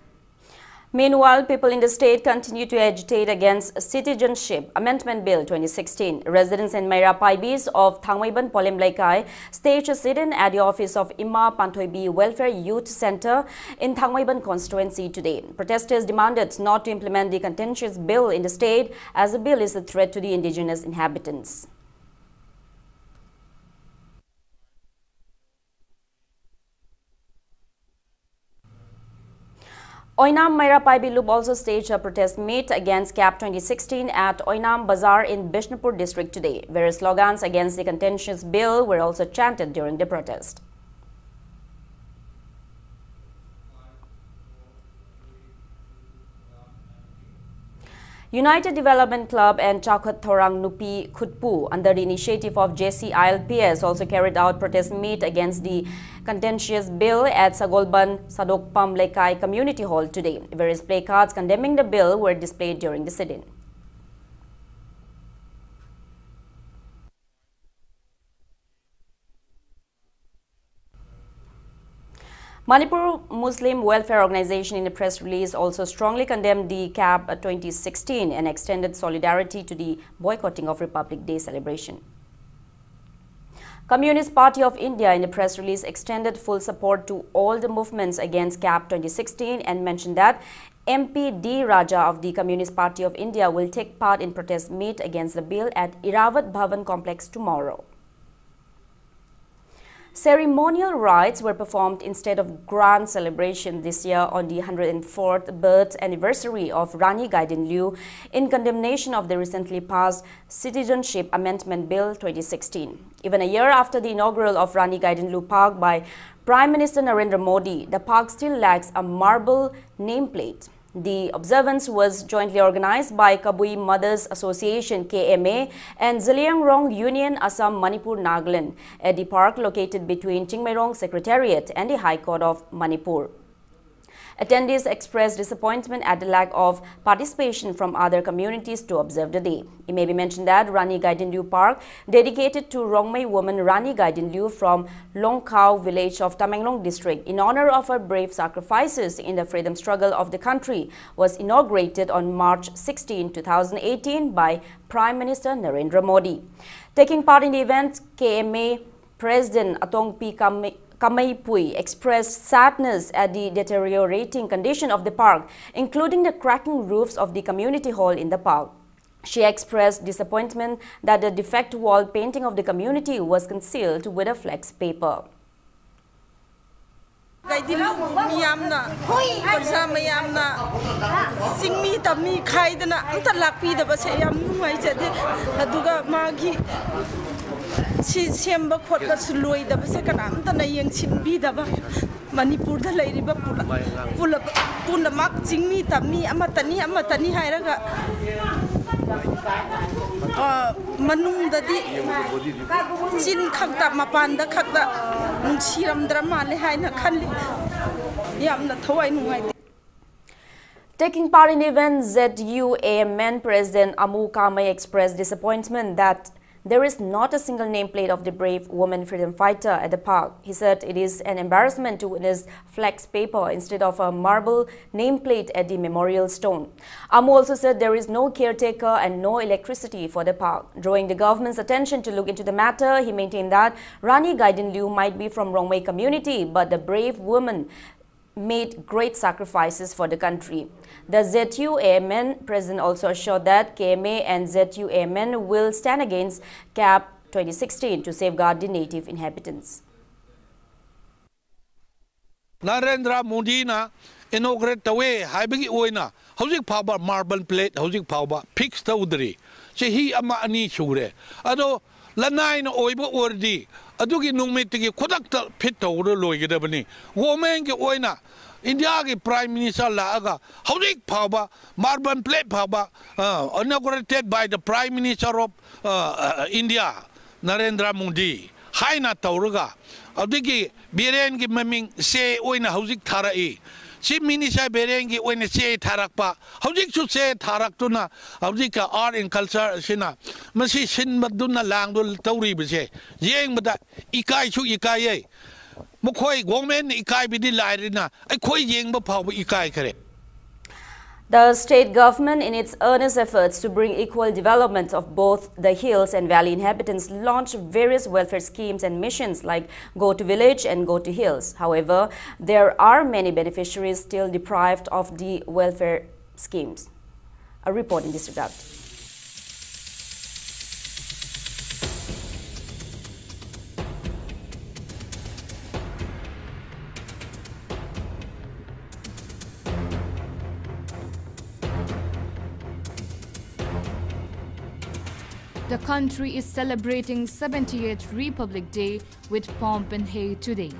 Meanwhile, people in the state continue to agitate against Citizenship Amendment Bill twenty sixteen. Residents in Meira Paibis of Thangmeiban Polem Leikai staged a sit-in at the office of Ima Panthoibi Welfare Youth Center in Thangmeiban constituency today. Protesters demanded not to implement the contentious bill in the state, as the bill is a threat to the indigenous inhabitants. Oinam Meira Paibi Lup also staged a protest meet against CAB twenty sixteen at Oinam Bazar in Bishnupur district today. Various slogans against the contentious bill were also chanted during the protest. United Development Club and Chaukhat Thorang Nupi Khutpu, under the initiative of J C I L P S, also carried out protest meet against the contentious bill at Sagolban Sadokpam Lekai Community Hall today. Various placards condemning the bill were displayed during the sit-in. Manipur Muslim Welfare Organization, in a press release, also strongly condemned the CAB twenty sixteen and extended solidarity to the boycotting of Republic Day celebration. Communist Party of India, in a press release, extended full support to all the movements against CAB twenty sixteen and mentioned that M P D Raja of the Communist Party of India will take part in protest meet against the bill at Irawat Bhavan complex tomorrow. Ceremonial rites were performed instead of grand celebration this year on the hundred and fourth birth anniversary of Rani Gaidinliu, in condemnation of the recently passed Citizenship Amendment Bill twenty sixteen. Even a year after the inaugural of Rani Gaidinliu Park by Prime Minister Narendra Modi, the park still lacks a marble nameplate. The observance was jointly organized by Kabui Mothers Association, K M A, and Zeliangrong Union, Assam, Manipur, Nagaland, at the park located between Chingmeirong Secretariat and the High Court of Manipur. Attendees expressed disappointment at the lack of participation from other communities to observe the day. It may be mentioned that Rani Gaidinliu Park, dedicated to Rongmei woman Rani Gaidinliu from Longkhao village of Tamenglong district, in honor of her brave sacrifices in the freedom struggle of the country, was inaugurated on March sixteen, two thousand eighteen by Prime Minister Narendra Modi. Taking part in the event, K M A President Atongpi Kame- Kameipui expressed sadness at the deteriorating condition of the park, including the cracking roofs of the community hall in the park. She expressed disappointment that the defect wall painting of the community was concealed with a flex paper. ꯀꯩꯗꯤ ꯃꯤꯌꯥꯝꯅ, ꯄ꯭ꯔꯖꯥ ꯃꯌꯥꯝꯅ ꯆꯤꯡꯃꯤ ꯇꯝꯃꯤ ꯈꯥꯏꯗꯅ ꯑꯝꯇ ꯂꯥꯛꯄꯤꯗꯕꯁꯦ ꯌꯥꯝ ꯅꯨꯡꯉꯥꯏꯖꯗꯦ꯫ ꯑꯗꯨꯒ ꯃꯥꯒꯤ ꯁꯤ ꯁꯦꯝꯕ ꯈꯣꯠꯄꯁꯨ ꯂꯣꯏꯗꯕꯁꯦ ꯀꯅꯥꯝꯇꯅ ꯌꯦꯡꯁꯤꯟꯕꯤꯗꯕ꯫ ꯃꯅꯤꯄꯨꯔꯗ ꯂꯩꯔꯤꯕ ꯄꯨꯂꯞ, ꯄꯨꯂꯞ, ꯄꯨꯝꯅꯃꯛ ꯆꯤꯡꯃꯤ ꯇꯝꯃꯤ ꯑꯃꯠꯇꯅꯤ, ꯑꯃꯠꯇꯅꯤ ꯍꯥꯏꯔꯒ, ꯑ, ꯃꯅꯨꯡꯗꯗꯤ ꯆꯤꯟ ꯈꯛꯇ, ꯃꯄꯥꯟꯗ ꯈꯛꯇ ꯅꯨꯡꯁꯤꯔꯝꯗ꯭ꯔ ꯃꯥꯜꯂꯦ ꯍꯥꯏꯅ ꯈꯜꯂꯤ꯫ ꯌꯥꯝꯅ ꯊꯋꯥꯏ ꯅꯨꯡꯉꯥꯏꯇꯦ꯫ Taking part in the event, Z U A M N President Amu Kamei expressed disappointment that there is not a single nameplate of the brave woman freedom fighter at the park. He said it is an embarrassment to witness flex paper instead of a marble nameplate at the memorial stone. Amu also said there is no caretaker and no electricity for the park. Drawing the government's attention to look into the matter, he maintained that Rani Gaidinliu might be from Rongmei community, but the brave woman made great sacrifices for the country. The Z U A M N president also assured that K M A and Z U A M N will stand against CAB twenty sixteen to safeguard the native inhabitants. Narendra ꯃꯣꯗꯤꯅ inaugurate ꯇꯧꯋꯦ ꯍꯥꯏꯕꯒꯤ ꯑꯣꯏꯅ ꯍꯧꯖꯤꯛ ꯐꯥꯎꯕ marble plate ꯍꯧꯖꯤꯛ ꯐꯥꯎꯕ fix ꯇꯧꯗ꯭ꯔꯤ꯫ ꯆꯍꯤ ꯑꯃ ꯑꯅꯤ ꯁꯨꯔꯦ꯫ ꯑꯗꯣ ꯂꯅꯥꯏꯅ ꯑꯣꯏꯕ ꯑꯣꯏꯔꯗꯤ ꯑꯗꯨꯒꯤ ꯅꯨꯃꯤꯠꯇꯒꯤ ꯈꯨꯗꯛꯇ fit ꯇꯧꯔ ꯂꯣꯏꯒꯗꯕꯅꯤ꯫ Governmentꯀꯤ ꯑꯣꯏꯅ Indiaꯒꯤ Prime Minister ꯂꯥꯛꯑꯒ ꯍꯧꯖꯤꯛ ꯐꯥꯎꯕ marble plate ꯐꯥꯎꯕ, uh, inaugurated by the Prime Minister of, uh, uh, India, Narendra Modi ꯍꯥꯏꯅ ꯇꯧꯔꯒ, ꯑꯗꯨꯗꯒꯤ ꯕꯤꯔꯦꯟꯒꯤ ꯃꯃꯤꯡ ꯆꯦ ꯑꯣꯏꯅ ꯍꯧꯖꯤꯛ ꯊꯥꯔꯛꯏ꯫ Chief Minister ꯕꯤꯔꯦꯟꯒꯤ ꯑꯣꯏꯅ ꯆꯦ ꯊꯥꯔꯛꯄ, ꯍꯧꯖꯤꯛꯁꯨ ꯆꯦ ꯊꯥꯔꯛꯇꯨꯅ ꯍꯧꯖꯤꯛꯀ Art and Culture ꯑꯁꯤꯅ ꯃꯁꯤ ꯁꯤꯟꯕꯗꯨꯅ ꯂꯥꯡꯗꯨ ꯇꯧꯔꯤꯕꯁꯦ ꯌꯦꯡꯕꯗ ꯏꯀꯥꯏꯁꯨ ꯏꯀꯥꯏꯌꯦ꯫ ꯃꯈꯣꯏ governmentꯅ ꯏꯀꯥꯏꯕꯗꯤ ꯂꯥꯏꯔꯅ ꯑꯩꯈꯣꯏ ꯌꯦꯡꯕ ꯐꯥꯎꯕ ꯏꯀꯥꯏꯈ꯭ꯔꯦ꯫ The state government, in its earnest efforts to bring equal development of both the hills and valley inhabitants, launched various welfare schemes and missions like Go to Village and Go to Hills. However, there are many beneficiaries still deprived of the welfare schemes. A report in this regard. The country is celebrating seventieth Republic Day with pomp and hay today.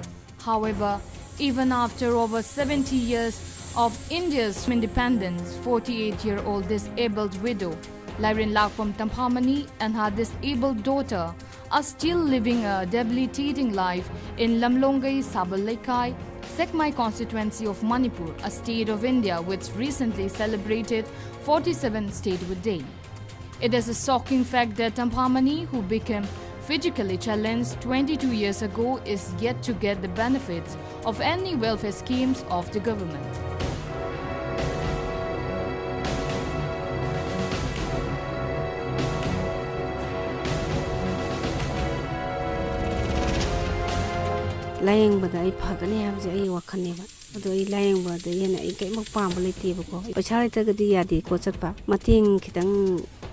However, even after over seventy years of India's independence, forty-eight-year-old disabled widow Lairin Lakpam Tamphamani and her disabled daughter are still living a debilitating life in Lamlongai Sabal Leikai, Sekmai constituency of Manipur, a state of India which recently celebrated forty-seventh Statehood Day. It is a shocking fact that Tamphamani, who became physically challenged twenty-two years ago, is yet to get the benefits of any welfare schemes of the government. ꯂꯥꯌꯦꯡꯕꯗ ꯑꯩ ꯐꯒꯅꯤ ꯍꯥꯏꯕꯁꯦ ꯑꯩꯒꯤ ꯋꯥꯈꯜꯅꯦꯕ꯫ ꯑꯗꯣ ꯑꯩ ꯂꯥꯌꯦꯡꯕꯗ ꯍꯦꯟꯅ ꯑꯩ ꯀꯔꯤꯃꯨꯛ ꯄꯥꯝꯕ ꯂꯩꯇꯦꯕꯀꯣ꯫ ꯄꯩꯁꯥ ꯂꯩꯇ꯭ꯔꯒꯗꯤ ꯌꯥꯗꯦꯀꯣ ꯆꯠꯄ꯫ ꯃꯇꯦꯡ ꯈꯤꯇꯪ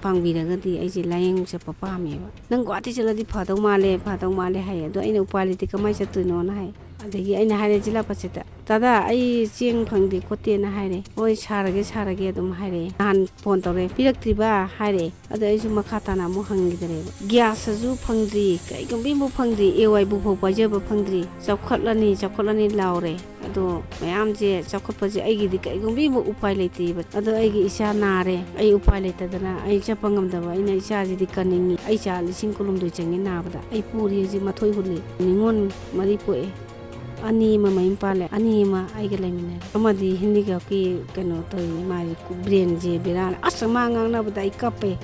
ꯄꯥꯡꯕꯤꯔꯒꯗꯤ ꯑꯩꯁꯦ ꯂꯥꯌꯦꯡ ꯆꯠꯄ ꯄꯥꯝꯃꯦꯕ꯫ "ꯅꯪ ꯒꯨꯋꯥꯍꯥꯇꯤ ꯆꯠꯂꯗꯤ ꯐꯗꯧ ꯃꯥꯜꯂꯦ, ꯐꯗꯧ ꯃꯥꯜꯂꯦ" ꯍꯥꯏꯌꯦ꯫ ꯑꯗꯣ ꯑꯩꯅ "ꯎꯄꯥꯏ ꯂꯩꯇꯦ, ꯀꯃꯥꯏꯅ ꯆꯠꯇꯣꯏꯅꯣꯅ" ꯍꯥꯏ꯫ ꯑꯗꯒꯤ ꯑꯩꯅ ꯍꯥꯏꯔꯦ ꯖꯤꯂꯥ ꯄꯔꯤꯁꯠꯇ, "ꯗꯥꯗꯥ, ꯑꯩ ꯆꯦꯡ ꯐꯪꯗꯦ ꯈꯣꯠꯇꯦꯅ" ꯍꯥꯏꯔꯦ꯫ "ꯍꯣꯏ, ꯁꯥꯔꯒꯦ, ꯁꯥꯔꯒꯦ" ꯑꯗꯨꯝ ꯍꯥꯏꯔꯛꯑꯦ꯫ ꯅꯍꯥꯟ ꯐꯣꯟ ꯇꯧꯔꯛꯑꯦ, "ꯄꯤꯔꯛꯇ꯭ꯔꯤꯕ?" ꯍꯥꯏꯔꯛꯑꯦ꯫ ꯑꯗꯣ ꯑꯩꯁꯨ ꯃꯈꯥ ꯇꯥꯅ ꯑꯃꯨꯛ ꯍꯪꯈꯤꯗ꯭ꯔꯦꯕ꯫ ꯒ꯭ꯌꯥꯁꯇꯁꯨ ꯐꯪꯗ꯭ꯔꯤ, ꯀꯩꯒꯨꯝꯕ ꯑꯃꯐꯥꯎ ꯐꯪꯗ꯭ꯔꯤ, ꯑꯦ ꯋꯥꯏ ꯕꯨꯛ ꯐꯥꯎ ꯄꯥꯏꯖꯕ ꯐꯪꯗ꯭ꯔꯤ꯫ "ꯆꯥꯎꯈꯠꯂꯅꯤ, ꯆꯥꯎꯈꯠꯂꯅꯤ" ꯂꯥꯎꯔꯦ꯫ ꯑꯗꯣ ꯃꯌꯥꯝꯁꯦ ꯆꯥꯎꯈꯠꯄꯁꯦ ꯑꯩꯒꯤꯗꯤ ꯀꯩꯒꯨꯝꯕ ꯑꯃ ꯎꯄꯥꯏ ꯂꯩꯇꯦꯕ꯫ ꯑꯗꯣ ꯑꯩꯒꯤ ꯏꯆꯥ ꯅꯥꯔꯦ, ꯑꯩ ꯎꯄꯥꯏ ꯂꯩꯇꯗꯅ ꯑꯩ ꯆꯠꯄ ꯉꯝꯗꯕ꯫ ꯑꯩꯅ ꯏꯆꯥꯁꯤꯗꯤ ꯀꯟꯅꯤꯡꯉꯤ꯫ ꯑꯩ ꯏꯆꯥ ꯂꯤꯁꯤꯡ ꯀꯨꯟꯍꯨꯝꯗꯣꯏ ꯆꯪꯉꯦ ꯅꯥꯕꯗ꯫ ꯑꯩ ꯄꯣꯔꯤ ꯍꯧꯖꯤꯛ ꯃꯊꯣꯏ ꯍꯨꯜꯂꯤ꯫ ꯅꯤꯉꯣꯜ ꯃꯔꯤ ꯄꯣꯛꯑꯦ꯫ ꯑꯅꯤ ꯑꯃ ꯃꯌꯨꯝ ꯄꯥꯜꯂꯦ, ꯑꯅꯤ ꯑꯃ ꯑꯩꯒ ꯂꯩꯃꯤꯟꯅꯔꯦ꯫ ꯑꯃꯗꯤ ꯍꯦꯟꯗꯤꯀ꯭ꯔꯥꯐꯀꯤ ꯀꯩꯅꯣ ꯇꯧꯔꯤ, ꯃꯥꯒꯤ ꯕ꯭ꯔꯦꯟꯁꯦ ꯕꯦꯔꯥ꯫ ꯑꯁ, ꯃꯥ ꯉꯥꯡꯅꯕꯗ ꯑꯩ ꯀꯞꯄꯦ꯫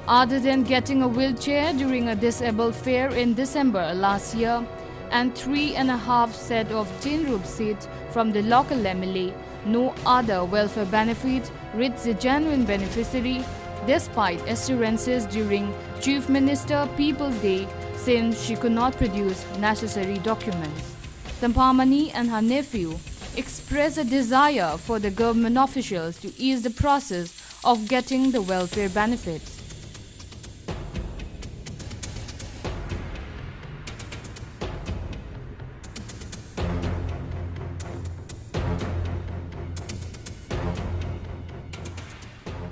Other than getting a wheelchair during a disabled fair in December last year and three and a half set of tin rupee seeds from the local M L A, no other welfare benefit reached the genuine beneficiary despite assurances during Chief Minister People's Day, since she could not produce necessary documents. Tampamani and her nephew expressed a desire for the government officials to ease the process of getting the welfare benefits.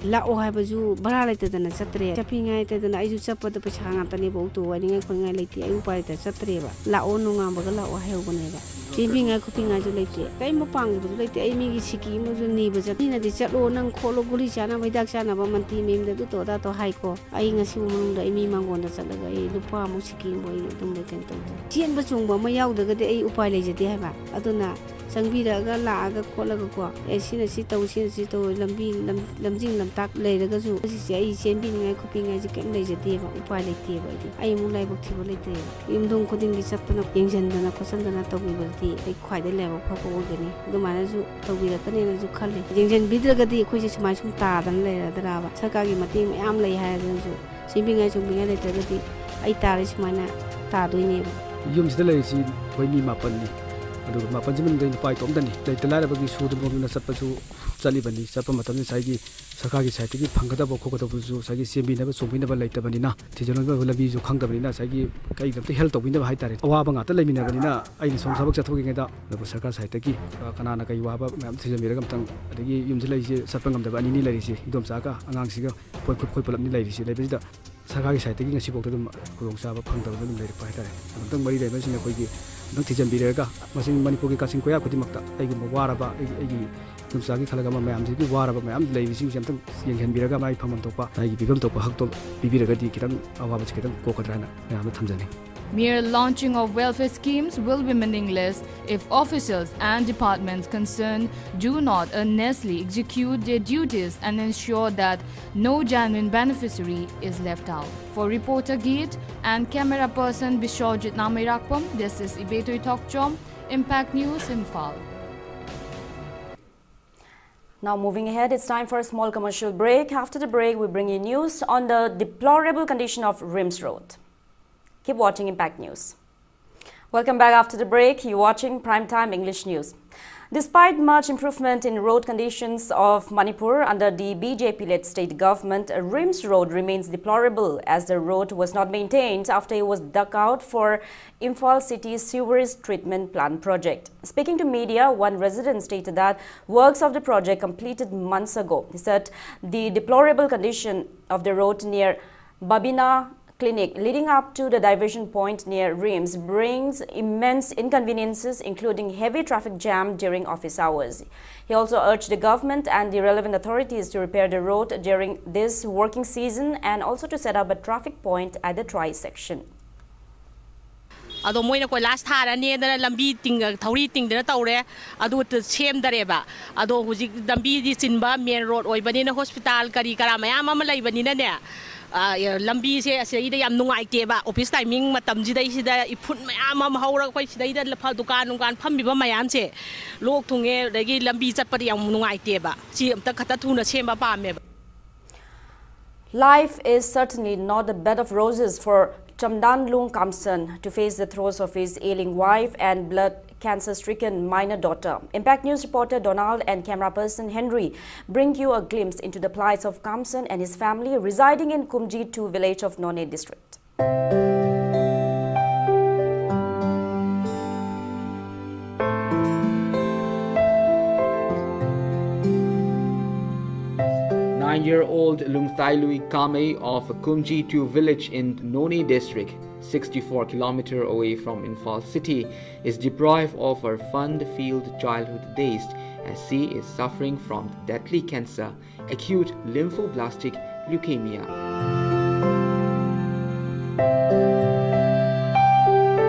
ꯂꯥꯛꯑꯣ ꯍꯥꯏꯕꯁꯨ ꯚꯔꯥ ꯂꯩꯇꯗꯅ ꯆꯠꯇ꯭ꯔꯦ꯫ ꯆꯠꯄꯤꯉꯥꯏ ꯂꯩꯇꯗꯅ ꯑꯩꯁꯨ ꯆꯠꯄꯗ ꯄꯩꯁꯥ ꯉꯥꯛꯇꯅꯦꯕ, ꯑꯣꯇꯣ ꯋꯥꯏꯅꯤꯡꯉꯥꯏ ꯈꯣꯠꯅꯤꯡꯉꯥꯏ ꯂꯩꯇꯦ꯫ ꯑꯩ ꯎꯄꯥꯏ ꯂꯩꯇ ꯆꯠꯇ꯭ꯔꯦꯕ꯫ "ꯂꯥꯛꯑꯣ, ꯅꯣꯡꯉꯥꯟꯕꯒ ꯂꯥꯛꯑꯣ" ꯍꯥꯏꯍꯧꯕꯅꯦꯕ꯫ ꯆꯦꯟꯕꯤꯉꯥꯏ ꯈꯣꯠꯄꯤꯉꯥꯏꯁꯨ ꯂꯩꯇꯦ, ꯀꯔꯤꯝ ꯄꯥꯡꯕꯁꯨ ꯂꯩꯇꯦ꯫ ꯑꯩ ꯃꯤꯒꯤ ꯁꯤꯀꯤ ꯑꯃꯁꯨ ꯅꯤꯕ ꯆꯠ-, ꯃꯤꯅꯗꯤ "ꯆꯠꯂꯣ, ꯅꯪ ꯈꯣꯠꯂꯣ, ꯒꯨꯂꯤ ꯆꯥꯅꯕ, ꯍꯤꯗꯥꯛ ꯆꯥꯅꯕ ꯃꯟꯇ꯭ꯔꯤ ꯃꯌꯨꯝꯗ ꯑꯗꯨ ꯇꯧ, ꯑꯗꯥ ꯇꯧ" ꯍꯥꯏꯀꯣ꯫ ꯑꯩ ꯉꯁꯤꯕꯨ ꯃꯅꯨꯡꯗ ꯑꯩ ꯃꯤ ꯃꯥꯡꯒꯣꯟꯗ ꯆꯠꯂꯒ ꯑꯩ ꯂꯨꯄꯥ ꯑꯃꯨꯛ ꯁꯤꯀꯤ ꯑꯃꯨꯛ ꯑꯩ ꯑꯗꯨꯝꯕ ꯀꯩꯅꯣ ꯇꯧꯗꯦ꯫ ꯆꯦꯟꯕ ꯆꯣꯡꯕ ꯑꯃ ꯌꯥꯎꯗ꯭ꯔꯒꯗꯤ ꯑꯩ ꯎꯄꯥꯏ ꯂꯩꯖꯗꯦ ꯍꯥꯏꯕ꯫ ꯑꯗꯨꯅ ꯆꯪꯕꯤꯔꯛꯑꯒ, ꯂꯥꯛꯑꯒ ꯈꯣꯠꯂꯒꯀꯣ, "ꯑꯦ, ꯁꯤꯅ ꯁꯤ ꯇꯧ, ꯁꯤꯅ ꯁꯤ ꯇꯧ", ꯂꯝꯕꯤ, ꯂꯝ-, ꯂꯝꯖꯤꯡ ꯂꯝꯇꯥꯛ ꯂꯩꯔꯒꯁꯨ, ꯍꯧꯖꯤꯛꯁꯦ ꯑꯩ ꯆꯦꯟꯕꯤꯅꯤꯡꯉꯥꯏ ꯈꯣꯠꯄꯤꯅꯤꯡꯉꯥꯏꯁꯦ ꯀꯩꯝ ꯂꯩꯖꯗꯦꯕ, ꯎꯄꯥꯏ ꯂꯩꯇꯦꯕ꯫ ꯑꯩꯗꯤ ꯑꯩ ꯑꯃꯨꯛ ꯂꯥꯏꯕꯛ ꯊꯤꯕ ꯂꯩꯇꯦꯕ꯫ ꯌꯨꯝꯊꯣꯡ ꯈꯨꯗꯤꯡꯒꯤ ꯆꯠꯇꯅ, ꯌꯦꯡꯁꯤꯟꯗꯅ ꯈꯣꯠꯆꯟꯗꯅ ꯇꯧꯕꯤꯕꯗꯤ ꯑꯩ ꯈ꯭ꯋꯥꯏꯗꯩ ꯂꯥꯏꯕꯛ ꯐꯕ ꯑꯣꯏꯒꯅꯤ꯫ ꯑꯗꯨꯃꯥꯏꯅꯁꯨ ꯇꯧꯕꯤꯔꯛꯀꯅꯦꯅꯁꯨ ꯈꯜꯂꯤ꯫ ꯌꯦꯡꯁꯤꯟꯕꯤꯗ꯭ꯔꯒꯗꯤ ꯑꯩꯈꯣꯏꯁꯦ ꯁꯨꯃꯥꯏ ꯁꯨꯝ ꯇꯥꯗꯅ ꯂꯩꯔꯗ꯭ꯔꯥꯕ? ꯁꯔꯀꯥꯔꯒꯤ ꯃꯇꯦꯡ ꯃꯌꯥꯝ ꯂꯩ ꯍꯥꯏꯔꯗꯅꯁꯨ, ꯆꯦꯟꯕꯤꯉꯥꯏ ꯆꯣꯡꯕꯤꯉꯥꯏ ꯂꯩꯇ꯭ꯔꯒꯗꯤ ꯑꯩ ꯇꯥꯔꯦ ꯁꯨꯃꯥꯏꯅ ꯇꯥꯗꯣꯏꯅꯦꯕ꯫ ꯌꯨꯝꯁꯤꯗ ꯂꯩꯔꯤꯁꯤ ꯑꯩꯈꯣꯏ ꯃꯤ ꯃꯥꯄꯟꯅꯤ꯫ ꯑꯗꯨꯒ ꯃꯥꯄꯟꯁꯤ ꯃꯅꯨꯡꯗ ꯅꯨꯄꯥ ꯏꯇꯣꯝꯇꯅꯤ꯫ ꯂꯩꯇ ꯂꯥꯏꯔꯕꯒꯤ ꯁꯨꯗꯅ ꯅꯣꯝꯗꯅ ꯆꯠꯄꯁꯨ ꯆꯠꯂꯤꯕꯅꯤ꯫ ꯆꯠꯄ ꯃꯇꯝꯗ ꯉꯁꯥꯏꯒꯤ ꯁꯔꯀꯥꯔꯒꯤ ꯁꯥꯏꯠꯇꯒꯤ ꯐꯪꯒꯗꯕ ꯈꯣꯠꯀꯗꯕꯁꯨ ꯉꯁꯥꯏꯒꯤ ꯆꯦꯟꯕꯤꯅꯕ ꯆꯣꯡꯕꯤꯅꯕ ꯂꯩꯇꯕꯅꯤꯅ, ꯊꯤꯖꯤꯟꯕ ꯂꯝꯕꯤꯁꯨ ꯈꯪꯗꯕꯅꯤꯅ, ꯉꯁꯥꯏꯒꯤ ꯀꯩꯗ ꯑꯝꯇ ꯍꯦꯜꯞ ꯇꯧꯕꯤꯅꯕ ꯍꯥꯏꯇꯥꯔꯦ꯫ ꯑꯋꯥꯕ ꯉꯥꯛꯇ ꯂꯩꯃꯤꯟꯅꯕꯅꯤꯅ ꯑꯩꯅ ꯁꯣꯝ ꯊꯕꯛ ꯆꯠꯊꯣꯛꯂꯤꯉꯩꯗ ꯑꯗꯨꯕꯨ ꯁꯔꯀꯥꯔ ꯁꯥꯏꯠꯇꯒꯤ, ꯑ, ꯀꯅꯥꯅ ꯀꯩ ꯋꯥꯕ ꯃꯌꯥꯝ ꯊꯤꯖꯤꯟꯕꯤꯔꯒ ꯑꯝꯇꯪ, ꯑꯗꯒꯤ ꯌꯨꯝꯁꯤ ꯂꯩꯁꯦ ꯆꯠꯄ ꯉꯝꯗꯕ ꯑꯅꯤꯅꯤ ꯂꯩꯔꯤꯁꯦ, ꯏꯗꯣꯝꯆꯥꯒ ꯑꯉꯥꯡꯁꯤꯒ꯫ ꯑꯩꯈꯣꯏ, ꯑꯩꯈꯣꯏ ꯄꯨꯂꯞꯅꯤ ꯂꯩꯔꯤꯁꯦ꯫ ꯂꯩꯕꯁꯤꯗ ꯁꯔꯀꯥꯔꯒꯤ ꯁꯥꯏꯠꯇꯒꯤ ꯉꯁꯤꯐꯥꯎꯗ ꯑꯗꯨꯝ ꯈꯨꯗꯣꯡꯆꯥꯕ ꯐꯪꯗꯕꯗ ꯑꯗꯨꯝ ꯂꯩꯔꯛꯄ ꯍꯥꯏꯇꯥꯔꯦ꯫ ꯑꯃꯨꯛꯇꯪ ꯃꯔꯤ ꯂꯩꯅꯕꯁꯤꯡꯅ ꯑꯩꯈꯣꯏꯒꯤ ꯑꯃꯨꯛꯇꯪ ꯊꯤꯖꯤꯟꯕꯤꯔꯒ ꯃꯁꯤ ꯃꯅꯤꯄꯨꯔꯒꯤ ꯀꯥꯆꯤꯟ ꯀꯣꯌꯥ ꯈꯨꯗꯤꯡꯃꯛꯇ ꯑꯩꯒꯨꯝꯕ ꯋꯥꯔꯕ, ꯑꯩꯒꯤ, ꯑꯩꯒꯤ ꯏꯗꯣꯝꯆꯥꯒꯤ ꯈꯜꯂꯒ ꯑꯃ ꯃꯌꯥꯝꯁꯤꯒꯤ ꯋꯥꯔꯕ ꯃꯌꯥꯝ ꯂꯩꯔꯤꯁꯤꯡꯁꯦ ꯑꯃꯨꯛꯇꯪ ꯌꯦꯡꯁꯤꯟꯕꯤꯔꯒ ꯃꯥꯒꯤ ꯐꯪꯐꯝ ꯊꯣꯛꯄ, ꯃꯥꯒꯤ ꯄꯤꯐꯝ ꯊꯣꯛꯄ ꯍꯛꯇꯣ ꯄꯤꯕꯤꯔꯒꯗꯤ ꯈꯤꯇꯪ ꯑꯋꯥꯕꯁꯤ ꯈꯤꯇꯪ ꯀꯣꯛꯀꯗ꯭ꯔꯥ ꯍꯥꯏꯅ ꯃꯌꯥꯝꯗ ꯊꯝꯖꯅꯤꯡꯏ꯫ Mere launching of welfare schemes will be meaningless if officials and departments concerned do not earnestly execute their duties and ensure that no genuine beneficiary is left out. For reporter Geet and camera person Bishwajit Namairakpam, this is Ibetui Thokchom, Impact News, Imphal. Now moving ahead, it's time for a small commercial break. After the break, we bring you news on the deplorable condition of RIMS Road. Keep watching Impact News. Welcome back after the break. You're watching Prime Time English News. Despite much improvement in road conditions of Manipur under the B J P-led state government, RIMS Road remains deplorable as the road was not maintained after it was dug out for Imphal City's sewerage treatment plant project. Speaking to media, one resident stated that works of the project completed months ago. He said the deplorable condition of the road near Babina Clinic leading up to the diversion point near RIMS brings immense inconveniences, including heavy traffic jam during office hours. He also urged the government and the relevant authorities to repair the road during this working season and also to set up a traffic point at the tri-section. ꯑꯗꯣ ꯃꯣꯏꯅ ꯀꯣꯏꯂꯥꯁ ꯊꯥꯔꯅꯦꯗꯅ ꯂꯝꯕꯤ ꯇꯤꯡ-, ꯊꯧꯔꯤ ꯇꯤꯡꯗꯅ ꯇꯧꯔꯦ꯫ ꯑꯗꯨ ꯁꯦꯝꯗꯔꯦꯕ꯫ ꯑꯗꯣ ꯍꯧꯖꯤꯛ ꯂꯝꯕꯤꯗꯤ ꯆꯤꯟꯕ ꯃꯦꯟ ꯔꯣꯗ ꯑꯣꯏꯕꯅꯤꯅ ꯍꯣꯁꯄꯤꯇꯥꯜ ꯀꯔꯤ ꯀꯔꯥ ꯃꯌꯥꯝ ꯑꯃ ꯂꯩꯕꯅꯤꯅꯅꯦ, ꯑ, ꯂꯝꯕꯤꯁꯦ ꯑꯁꯤꯗꯩꯗ ꯌꯥꯝ ꯅꯨꯡꯉꯥꯏꯇꯦꯕ꯫ ꯑꯣꯐꯤꯁ ꯇꯥꯏꯃꯤꯡ ꯃꯇꯝꯁꯤꯗꯩꯁꯤꯗ ꯏꯐꯨꯟ ꯃꯌꯥꯝ ꯑꯃ ꯍꯧꯔꯒ ꯑꯩꯈꯣꯏ ꯁꯤꯗꯩꯗ ꯂꯐ-, ꯗꯨꯀꯥꯟ ꯅꯨꯡꯀꯥꯟ ꯐꯝꯃꯤꯕ ꯃꯌꯥꯝꯁꯦ ꯂꯣꯛ ꯊꯨꯡꯉꯦ, ꯑꯗꯒꯤ ꯂꯝꯕꯤ ꯆꯠꯄꯗ ꯌꯥꯝ ꯅꯨꯡꯉꯥꯏꯇꯦꯕ꯫ ꯁꯤ ꯑꯝꯇ ꯈꯛꯇ ꯊꯨꯅ ꯁꯦꯝꯕ ꯄꯥꯝꯃꯦꯕ꯫ Life is certainly not a bed of roses for Chamdanglung Kamson to face the throes of his ailing wife and blood cancer-stricken minor daughter. Impact News reporter Donald and camera person Henry bring you a glimpse into the plights of Kamson and his family residing in Kumji two village of Noney district. Nine-year-old Lungtailui Kamei of Kumji two village in Noney district, sixty-four kilometer away from Imphal city, is deprived of her fun-filled childhood days as she is suffering from deadly cancer, acute lymphoblastic leukemia.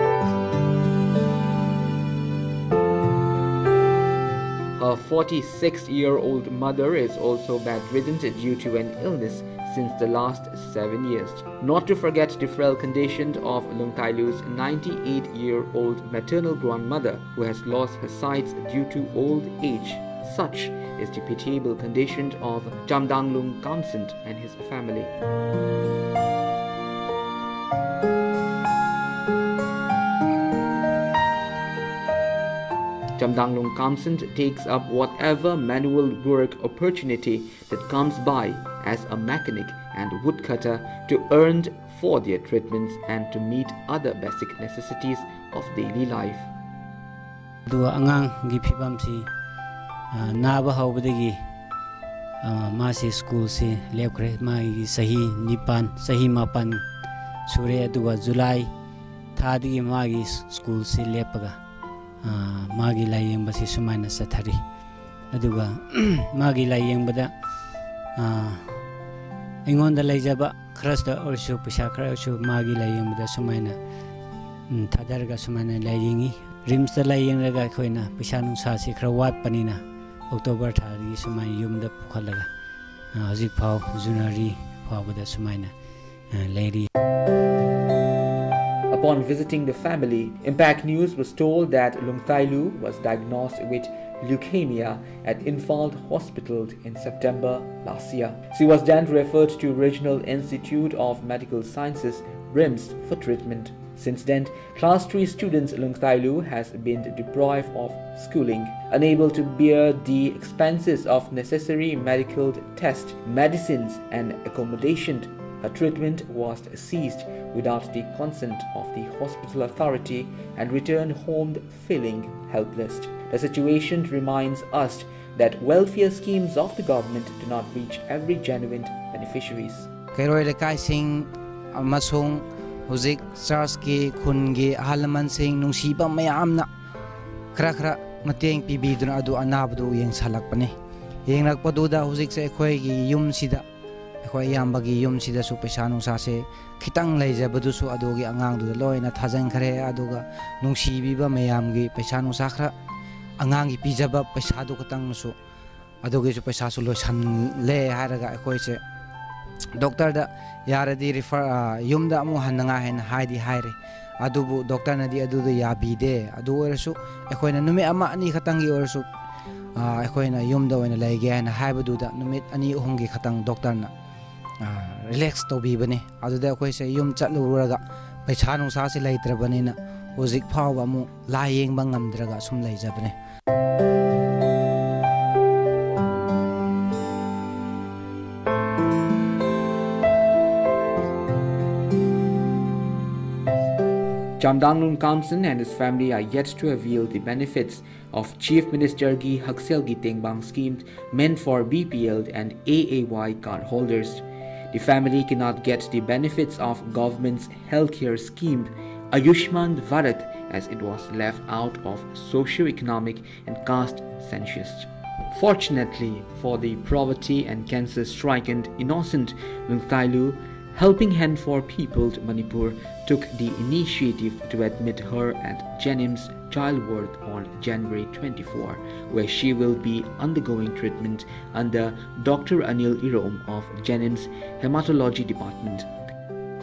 Her forty-six-year-old mother is also bedridden due to an illness since the last seven years. Not to forget the frail condition of Lungtailu's ninety-eight-year-old maternal grandmother, who has lost her sight due to old age. Such is the pitiable condition of Chamdanglung Kamson and his family. Chamdanglung Kamson takes up whatever manual work opportunity that comes by as a mechanic and woodcutter to earn for their treatments and to meet other basic necessities of daily life. ꯑꯗꯨꯒ ꯑꯉꯥꯡꯒꯤ ꯐꯤꯕꯝꯁꯤ, ꯑ, ꯅꯥꯕ ꯍꯧꯕꯗꯒꯤ, ꯑ, ꯃꯥꯁꯤ ꯁ꯭ꯀꯨꯜꯁꯤ ꯂꯦꯞꯈ꯭ꯔꯦ꯫ ꯃꯥꯒꯤ ꯆꯍꯤ ꯅꯤꯄꯥꯟ, ꯆꯍꯤ ꯃꯥꯄꯟ ꯁꯨꯔꯦ꯫ ꯑꯗꯨꯒ ꯖꯨꯂꯥꯏ ꯊꯥꯗꯒꯤ ꯃꯥꯒꯤ ꯁ꯭ꯀꯨꯜꯁꯤ ꯂꯦꯞꯄꯒ, ꯑ, ꯃꯥꯒꯤ ꯂꯥꯏꯌꯦꯡꯕꯁꯤ ꯁꯨꯃꯥꯏꯅ ꯆꯠꯊꯔꯤ꯫ ꯑꯗꯨꯒ ꯃꯥꯒꯤ ꯂꯥꯏꯌꯦꯡꯕꯗ, ꯑ, ꯑꯩꯉꯣꯟꯗ ꯂꯩꯖꯕ ꯈꯔꯁꯤꯗ ꯑꯣꯏꯔꯁꯨ, ꯄꯩꯁꯥ ꯈꯔꯁꯨ ꯃꯥꯒꯤ ꯂꯥꯏꯌꯦꯡꯕꯗ ꯁꯨꯃꯥꯏꯅ, ꯎꯝ, ꯊꯥꯗꯔꯒ ꯁꯨꯃꯥꯏꯅ ꯂꯥꯏꯌꯦꯡꯉꯤ꯫ ꯔꯤꯝꯁꯇ ꯂꯥꯏꯌꯦꯡꯂꯒ ꯑꯩꯈꯣꯏꯅ ꯄꯩꯁꯥ ꯅꯨꯡꯁꯥꯁꯤ ꯈꯔ ꯋꯥꯠꯄꯅꯤꯅ ꯑꯣꯛꯇꯣꯕꯔ ꯊꯥꯗꯒꯤ ꯁꯨꯃꯥꯏꯅ ꯌꯨꯝꯗ ꯄꯨꯈꯠꯂꯒ, ꯑ, ꯍꯧꯖꯤꯛ ꯐꯥꯎ ꯖꯅꯋꯥꯔꯤ ꯐꯥꯎꯕꯗ ꯁꯨꯃꯥꯏꯅ, ꯑ, ꯂꯩꯔꯤ꯫ A Upon visiting the family, Impact News was told that Lungtailu was diagnosed with leukemia at Imphal Hospital in September last year. She was then referred to Regional Institute of Medical Sciences, RIMS, for treatment. Since then, class three students Lungtailu has been deprived of schooling, unable to bear the expenses of necessary medical tests, medicines, and accommodation. Her treatment was ceased without the consent of the hospital authority and returned home feeling helpless. The situation reminds us that welfare schemes of the government do not reach every genuine beneficiaries. ꯀꯩꯔꯣꯏ ꯂꯩꯀꯥꯏꯁꯤꯡ ꯑꯃꯁꯨꯡ ꯍꯧꯖꯤꯛ ꯆꯔꯆꯀꯤ, ꯈꯨꯟꯒꯤ ꯑꯍꯜ ꯂꯃꯟꯁꯤꯡ, ꯅꯨꯡꯁꯤꯕ ꯃꯌꯥꯝꯅ ꯈꯔ ꯈꯔ ꯃꯇꯦꯡ ꯄꯤꯕꯤꯗꯨꯅ ꯑꯗꯨ ꯑꯅꯥꯕꯗꯨ ꯌꯦꯡꯁꯜꯂꯛꯄꯅꯤ꯫ ꯌꯦꯡꯂꯛꯄꯗꯨꯗ ꯍꯧꯖꯤꯛꯁꯦ ꯑꯩꯈꯣꯏꯒꯤ ꯌꯨꯝꯁꯤꯗ, ꯑꯩꯈꯣꯏ ꯏꯌꯥꯝꯕꯒꯤ ꯌꯨꯝꯁꯤꯗꯁꯨ ꯄꯩꯁꯥ ꯅꯨꯡꯁꯥꯁꯦ ꯈꯤꯇꯪ ꯂꯩꯖꯕꯗꯨꯁꯨ ꯑꯗꯨꯒꯤ ꯑꯉꯥꯡꯗꯨꯗ ꯂꯣꯏꯅ ꯊꯥꯖꯤꯟꯈ꯭ꯔꯦ꯫ ꯑꯗꯨꯒ ꯅꯨꯡꯁꯤꯕꯤꯕ ꯃꯌꯥꯝꯒꯤ ꯄꯩꯁꯥ ꯅꯨꯡꯁꯥ ꯈꯔ, ꯑꯉꯥꯡꯒꯤ ꯄꯤꯖꯕ ꯄꯩꯁꯥꯗꯨ ꯈꯛꯇꯪꯁꯨ, ꯑꯗꯨꯒꯤꯁꯨ ꯄꯩꯁꯥꯁꯨ ꯂꯣꯏꯁꯜꯂꯦ ꯍꯥꯏꯔꯒ ꯑꯩꯈꯣꯏꯁꯦ ꯗꯣꯛꯇꯔꯗ ꯌꯥꯔꯗꯤ ꯔꯤꯐꯔ, ꯑ, ꯌꯨꯝꯗ ꯑꯃꯨꯛ ꯍꯟꯅꯉꯥꯏ ꯍꯥꯏꯅ ꯍꯥꯏꯗꯤ ꯍꯥꯏꯔꯦ꯫ ꯑꯗꯨꯕꯨ ꯗꯣꯛꯇꯔꯅꯗꯤ ꯑꯗꯨꯗꯣ ꯌꯥꯕꯤꯗꯦ꯫ ꯑꯗꯨ ꯑꯣꯏꯔꯁꯨ ꯑꯩꯈꯣꯏꯅ ꯅꯨꯃꯤꯠ ꯑꯃ ꯑꯅꯤ ꯈꯛꯇꯪꯒꯤ ꯑꯣꯏꯔꯁꯨ, ꯑ, ꯑꯩꯈꯣꯏꯅ ꯌꯨꯝꯗ ꯑꯣꯏꯅ ꯂꯩꯒꯦ ꯍꯥꯏꯅ ꯍꯥꯏꯕꯗꯨꯗ ꯅꯨꯃꯤꯠ ꯑꯅꯤ ꯑꯍꯨꯝꯒꯤ ꯈꯛꯇꯪ ꯗꯣꯛꯇꯔꯅ, ꯑ, ꯔꯤꯂꯦꯛꯁ ꯇꯧꯕꯤꯕꯅꯤ꯫ ꯑꯗꯨꯗ ꯑꯩꯈꯣꯏꯁꯦ ꯌꯨꯝ ꯆꯠꯂꯨꯔꯒ ꯄꯩꯁꯥ ꯅꯨꯡꯁꯥꯁꯦ ꯂꯩꯇ꯭ꯔꯕꯅꯤꯅ ꯍꯧꯖꯤꯛ ꯐꯥꯎꯕ ꯑꯃꯨꯛ ꯂꯥꯏꯌꯦꯡꯕ ꯉꯝꯗ꯭ꯔꯒ ꯁꯨꯝ ꯂꯩꯖꯕꯅꯦ꯫ Chamdang Lungkamsen and his family are yet to avail the benefits of Chief Ministerꯒꯤ ꯍꯛꯁꯦꯜꯒꯤ ꯇꯦꯡꯕꯥꯡ scheme meant for BPL and AAY cardholders. The family cannot get the benefits of government's healthcare scheme Ayushman Bharat, as it was left out of socio-economic and caste census. Fortunately for the poverty and cancer-stricken innocent Lungtailu, Helping Hand for People's Manipur took the initiative to admit her at JNIMS Child Ward on January twenty-four, where she will be undergoing treatment under Doctor Anil Irom of JNIMS Hematology Department.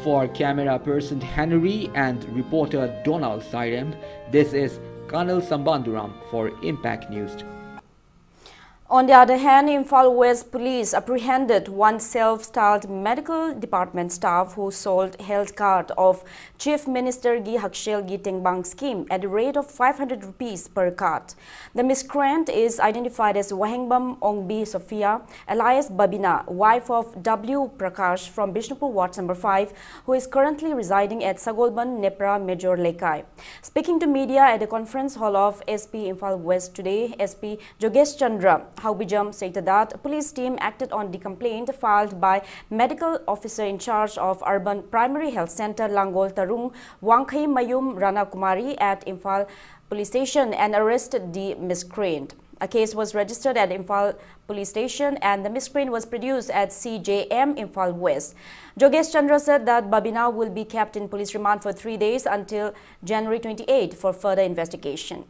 For camera person Henry and reporter Donald Sairem, this is Colonel Sambanduram for Impact News. On the other hand, Imphal West Police apprehended one self-styled medical department staff who sold health card of Chief Minister Gi Hakshelgi Tengbang scheme at the rate of five hundred rupees per card. The miscreant is identified as Wahengbam Ongbi Sophia, alias Babina, wife of W Prakash from Bishnupur Ward number five, who is currently residing at Sagolban Nepra Major Lekai. Speaking to media at the conference hall of S P Imphal West today, S P Jogesh Chandra Haubijam stated that police team acted on the complaint filed by medical officer in charge of Urban Primary Health Centre Langol Tarung Wangkhei Mayum Rana Kumari at Imphal Police Station and arrested the miscreant. A case was registered at Imphal Police Station and the miscreant was produced at C J M Imphal West. Jogesh Chandra said that Babina will be kept in police remand for three days until January twenty-eight for further investigation.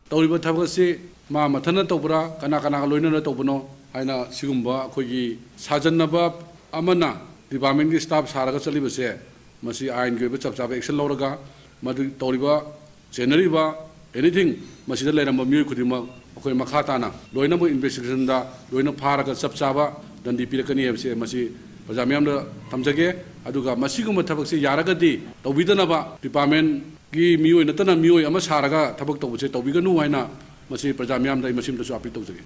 ꯇꯧꯔꯤꯕ ꯊꯕꯛ ꯑꯁꯤ ꯃꯥ ꯃꯊꯟꯇ ꯇꯧꯕ꯭ꯔꯥ, ꯀꯅꯥ ꯀꯅꯥꯒ ꯂꯣꯏꯅꯅ ꯇꯧꯕꯅꯣ ꯍꯥꯏꯅ ꯁꯤꯒꯨꯝꯕ ꯑꯩꯈꯣꯏꯒꯤ ꯁꯥꯖꯟꯅꯕ ꯑꯃꯅ department ꯀꯤ staff ꯁꯥꯔꯒ ꯆꯠꯂꯤꯕꯁꯦ, ꯃꯁꯤ ꯑꯥꯏꯟꯒꯤ ꯑꯣꯏꯕ ꯆꯞ ꯆꯥꯕ action ꯂꯧꯔꯒ ꯃꯗꯨ ꯇꯧꯔꯤꯕ, ꯆꯦꯟꯅꯔꯤꯕ, anything ꯃꯁꯤꯗ ꯂꯩꯔꯝꯕ ꯃꯤꯑꯣꯏ ꯈꯨꯗꯤꯡꯃꯛ ꯑꯩꯈꯣꯏ ꯃꯈꯥ ꯇꯥꯅ ꯂꯣꯏꯅꯃꯛ investigation ꯗ ꯂꯣꯏꯅ ꯐꯥꯔꯒ ꯆꯞ ꯆꯥꯕ ꯗꯟꯗꯤ ꯄꯤꯔꯛꯀꯅꯤ ꯍꯥꯏꯕꯁꯦ ꯃꯁꯤ ꯄ꯭ꯔꯖꯥ ꯃꯤꯌꯥꯝꯗ ꯊꯝꯖꯒꯦ꯫ ꯑꯗꯨꯒ ꯃꯁꯤꯒꯨꯝꯕ ꯊꯕꯛꯁꯦ ꯌꯥꯔꯒꯗꯤ ꯇꯧꯕꯤꯗꯅꯕ department ꯀꯤ ꯃꯤꯑꯣꯏ ꯅꯠꯇꯅ ꯃꯤꯑꯣꯏ ꯑꯃ ꯁꯥꯔꯒ ꯊꯕꯛ ꯇꯧꯕꯁꯦ ꯇꯧꯕꯤꯒꯅꯨ ꯍꯥꯏꯅ ꯃꯁꯤ ꯄ꯭ꯔꯖꯥ ꯃꯤꯌꯥꯝꯗ ꯑꯩ ꯃꯁꯤꯃꯇꯁꯨ appeal ꯇꯧꯖꯒꯦ꯫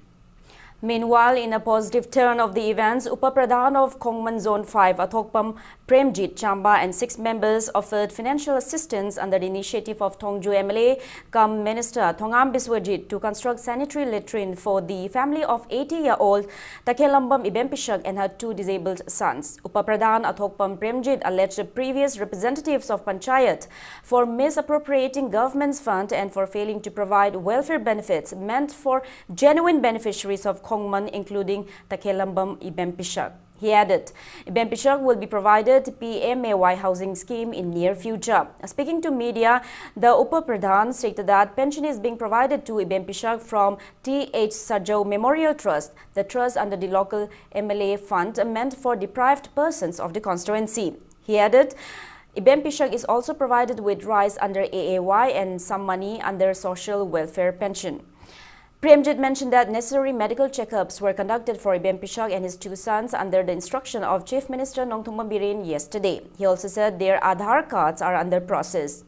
Meanwhile, in a positive turn of the events, Upa Pradhan of Khongman Zone five, Athokpam Premjit Chamba and six members offered financial assistance under the initiative of Thongju M L A cum Minister Thongam Biswajit to construct sanitary latrine for the family of eighty-year-old Takhelambam Ibempishak and her two disabled sons. Upa Pradhan Athokpam Premjit alleged previous representatives of Panchayat for misappropriating government's fund and for failing to provide welfare benefits meant for genuine beneficiaries of Khongman, including Takhelambam Ibempishak. He added, Iben Pishak will be provided P M A Y housing scheme in near future. Speaking to media, the Upa Pradhan stated that pension is being provided to Iben Pishak from T H Sajou Memorial Trust, the trust under the local M L A fund meant for deprived persons of the constituency. He added, Iben Pishak is also provided with rice under A A Y and some money under social welfare pension. Premjit mentioned that necessary medical checkups were conducted for Iben Pishak and his two sons under the instruction of Chief Minister Nongthombam Biren yesterday. He also said their Aadhaar cards are under process.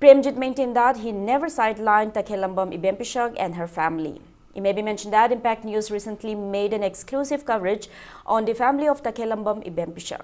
Premjit maintained that he never sidelined Takhelambam Iben Pishak and her family. It may be mentioned that Impact News recently made an exclusive coverage on the family of Takhelambam Iben Pishak.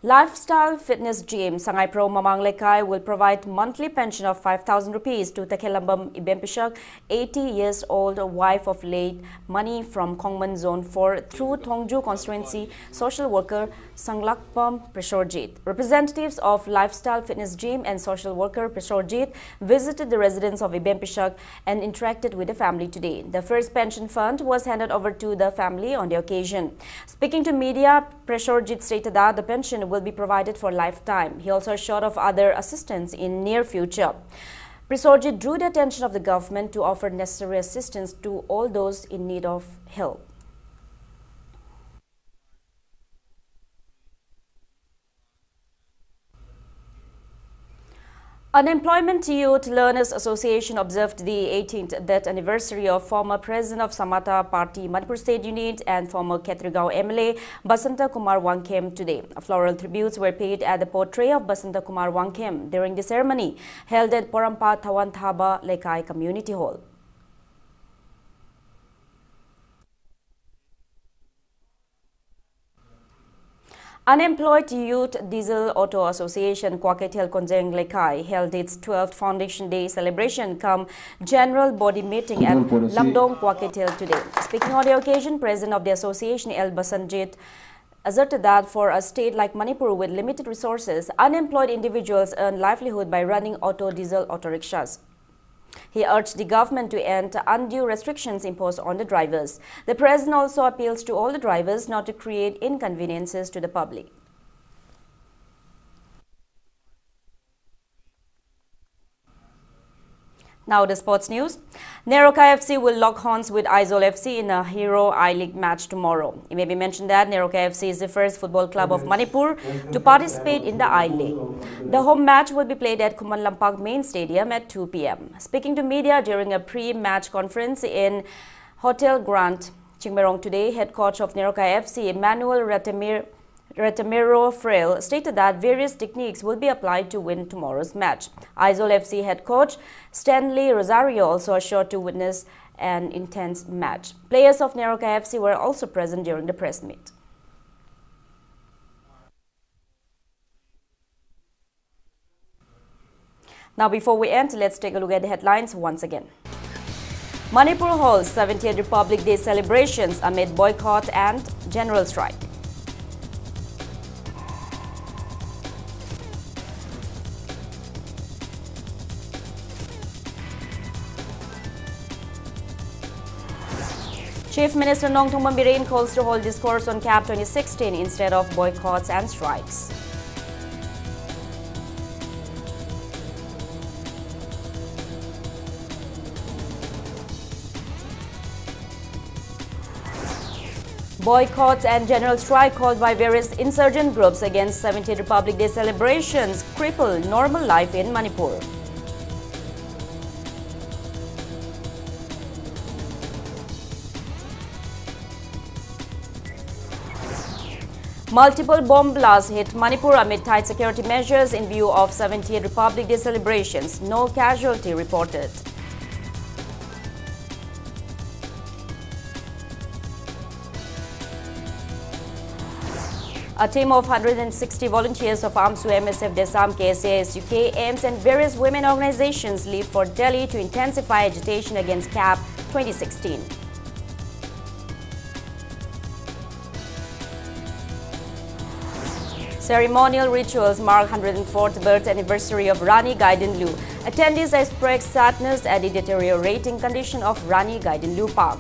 Lifestyle Fitness Gym, Sangaipro Mamang Lekai will provide monthly pension of five thousand rupees to Takhelambam Iben Pishak, eighty years old, wife of late Mani from Khongman Zone four, through Thongju constituency social worker Sanglakpam Preshorjit. Representatives of Lifestyle Fitness Gym and social worker Preshorjit visited the residence of Iben Pishak and interacted with the family today. The first pension fund was handed over to the family on the occasion. Speaking to media, Preshorjit stated that the pension will be provided for lifetime. He also assured of other assistance in near future. Preshorjit drew the attention of the government to offer necessary assistance to all those in need of help. Unemployment Youth Learners Association observed the eighteenth death anniversary of former president of Samata Party Manipur State Unit and former Khetrigao M L A Basanta Kumar Wangkhem today. Floral tributes were paid at the portrait of Basanta Kumar Wangkhem during the ceremony held at Porampa Thawan Thaba Lekai Community Hall. Unemployed Youth Diesel Auto Association Kwakethel Konjeng Lekai held its twelfth Foundation Day celebration cum general body meeting at Lamdong Kwakethel today. Speaking on the occasion, President of the Association L Basanjit asserted that for a state like Manipur with limited resources, unemployed individuals earn livelihood by running auto diesel auto rickshaws. He urged the government to end undue restrictions imposed on the drivers. The president also appeals to all the drivers not to create inconveniences to the public. Now the sports news. NEROCA F C will lock horns with Aizawl F C in a Hero I-League match tomorrow. It may be mentioned that NEROCA F C is the first football club of Manipur to participate in the I-League. The home match will be played at Khuman Lampak Main Stadium at two p.m. Speaking to media during a pre-match conference in Hotel Grand, Chingmeirong today, head coach of NEROCA F C, Emmanuel Ratamir Retamiro Frail, stated that various techniques will be applied to win tomorrow's match. Aizawl F C head coach Stanley Rosario also assured to witness an intense match. Players of NEROCA F C were also present during the press meet. Now, before we end, let's take a look at the headlines once again. Manipur holds seventieth Republic Day celebrations amid boycott and general strike. Chief Minister Nongthombam Biren calls to hold discourse on cap twenty sixteen instead of boycotts and strikes. Boycott and general strike called by various insurgent groups against seventieth Republic Day celebrations cripple normal life in Manipur. Multiple bomb blasts hit Manipur amid tight security measures in view of seventieth Republic Day celebrations. No casualty reported. A team of hundred and sixty volunteers of AMSU, MSF, DESAM, KSA, SUK, AIMS and various women organizations leave for Delhi to intensify agitation against cap twenty sixteen. Ceremonial rituals mark hundred and fourth birth anniversary of Rani Gaidinliu. Attendees expressed sadness at the deteriorating condition of Rani Gaidinliu Park.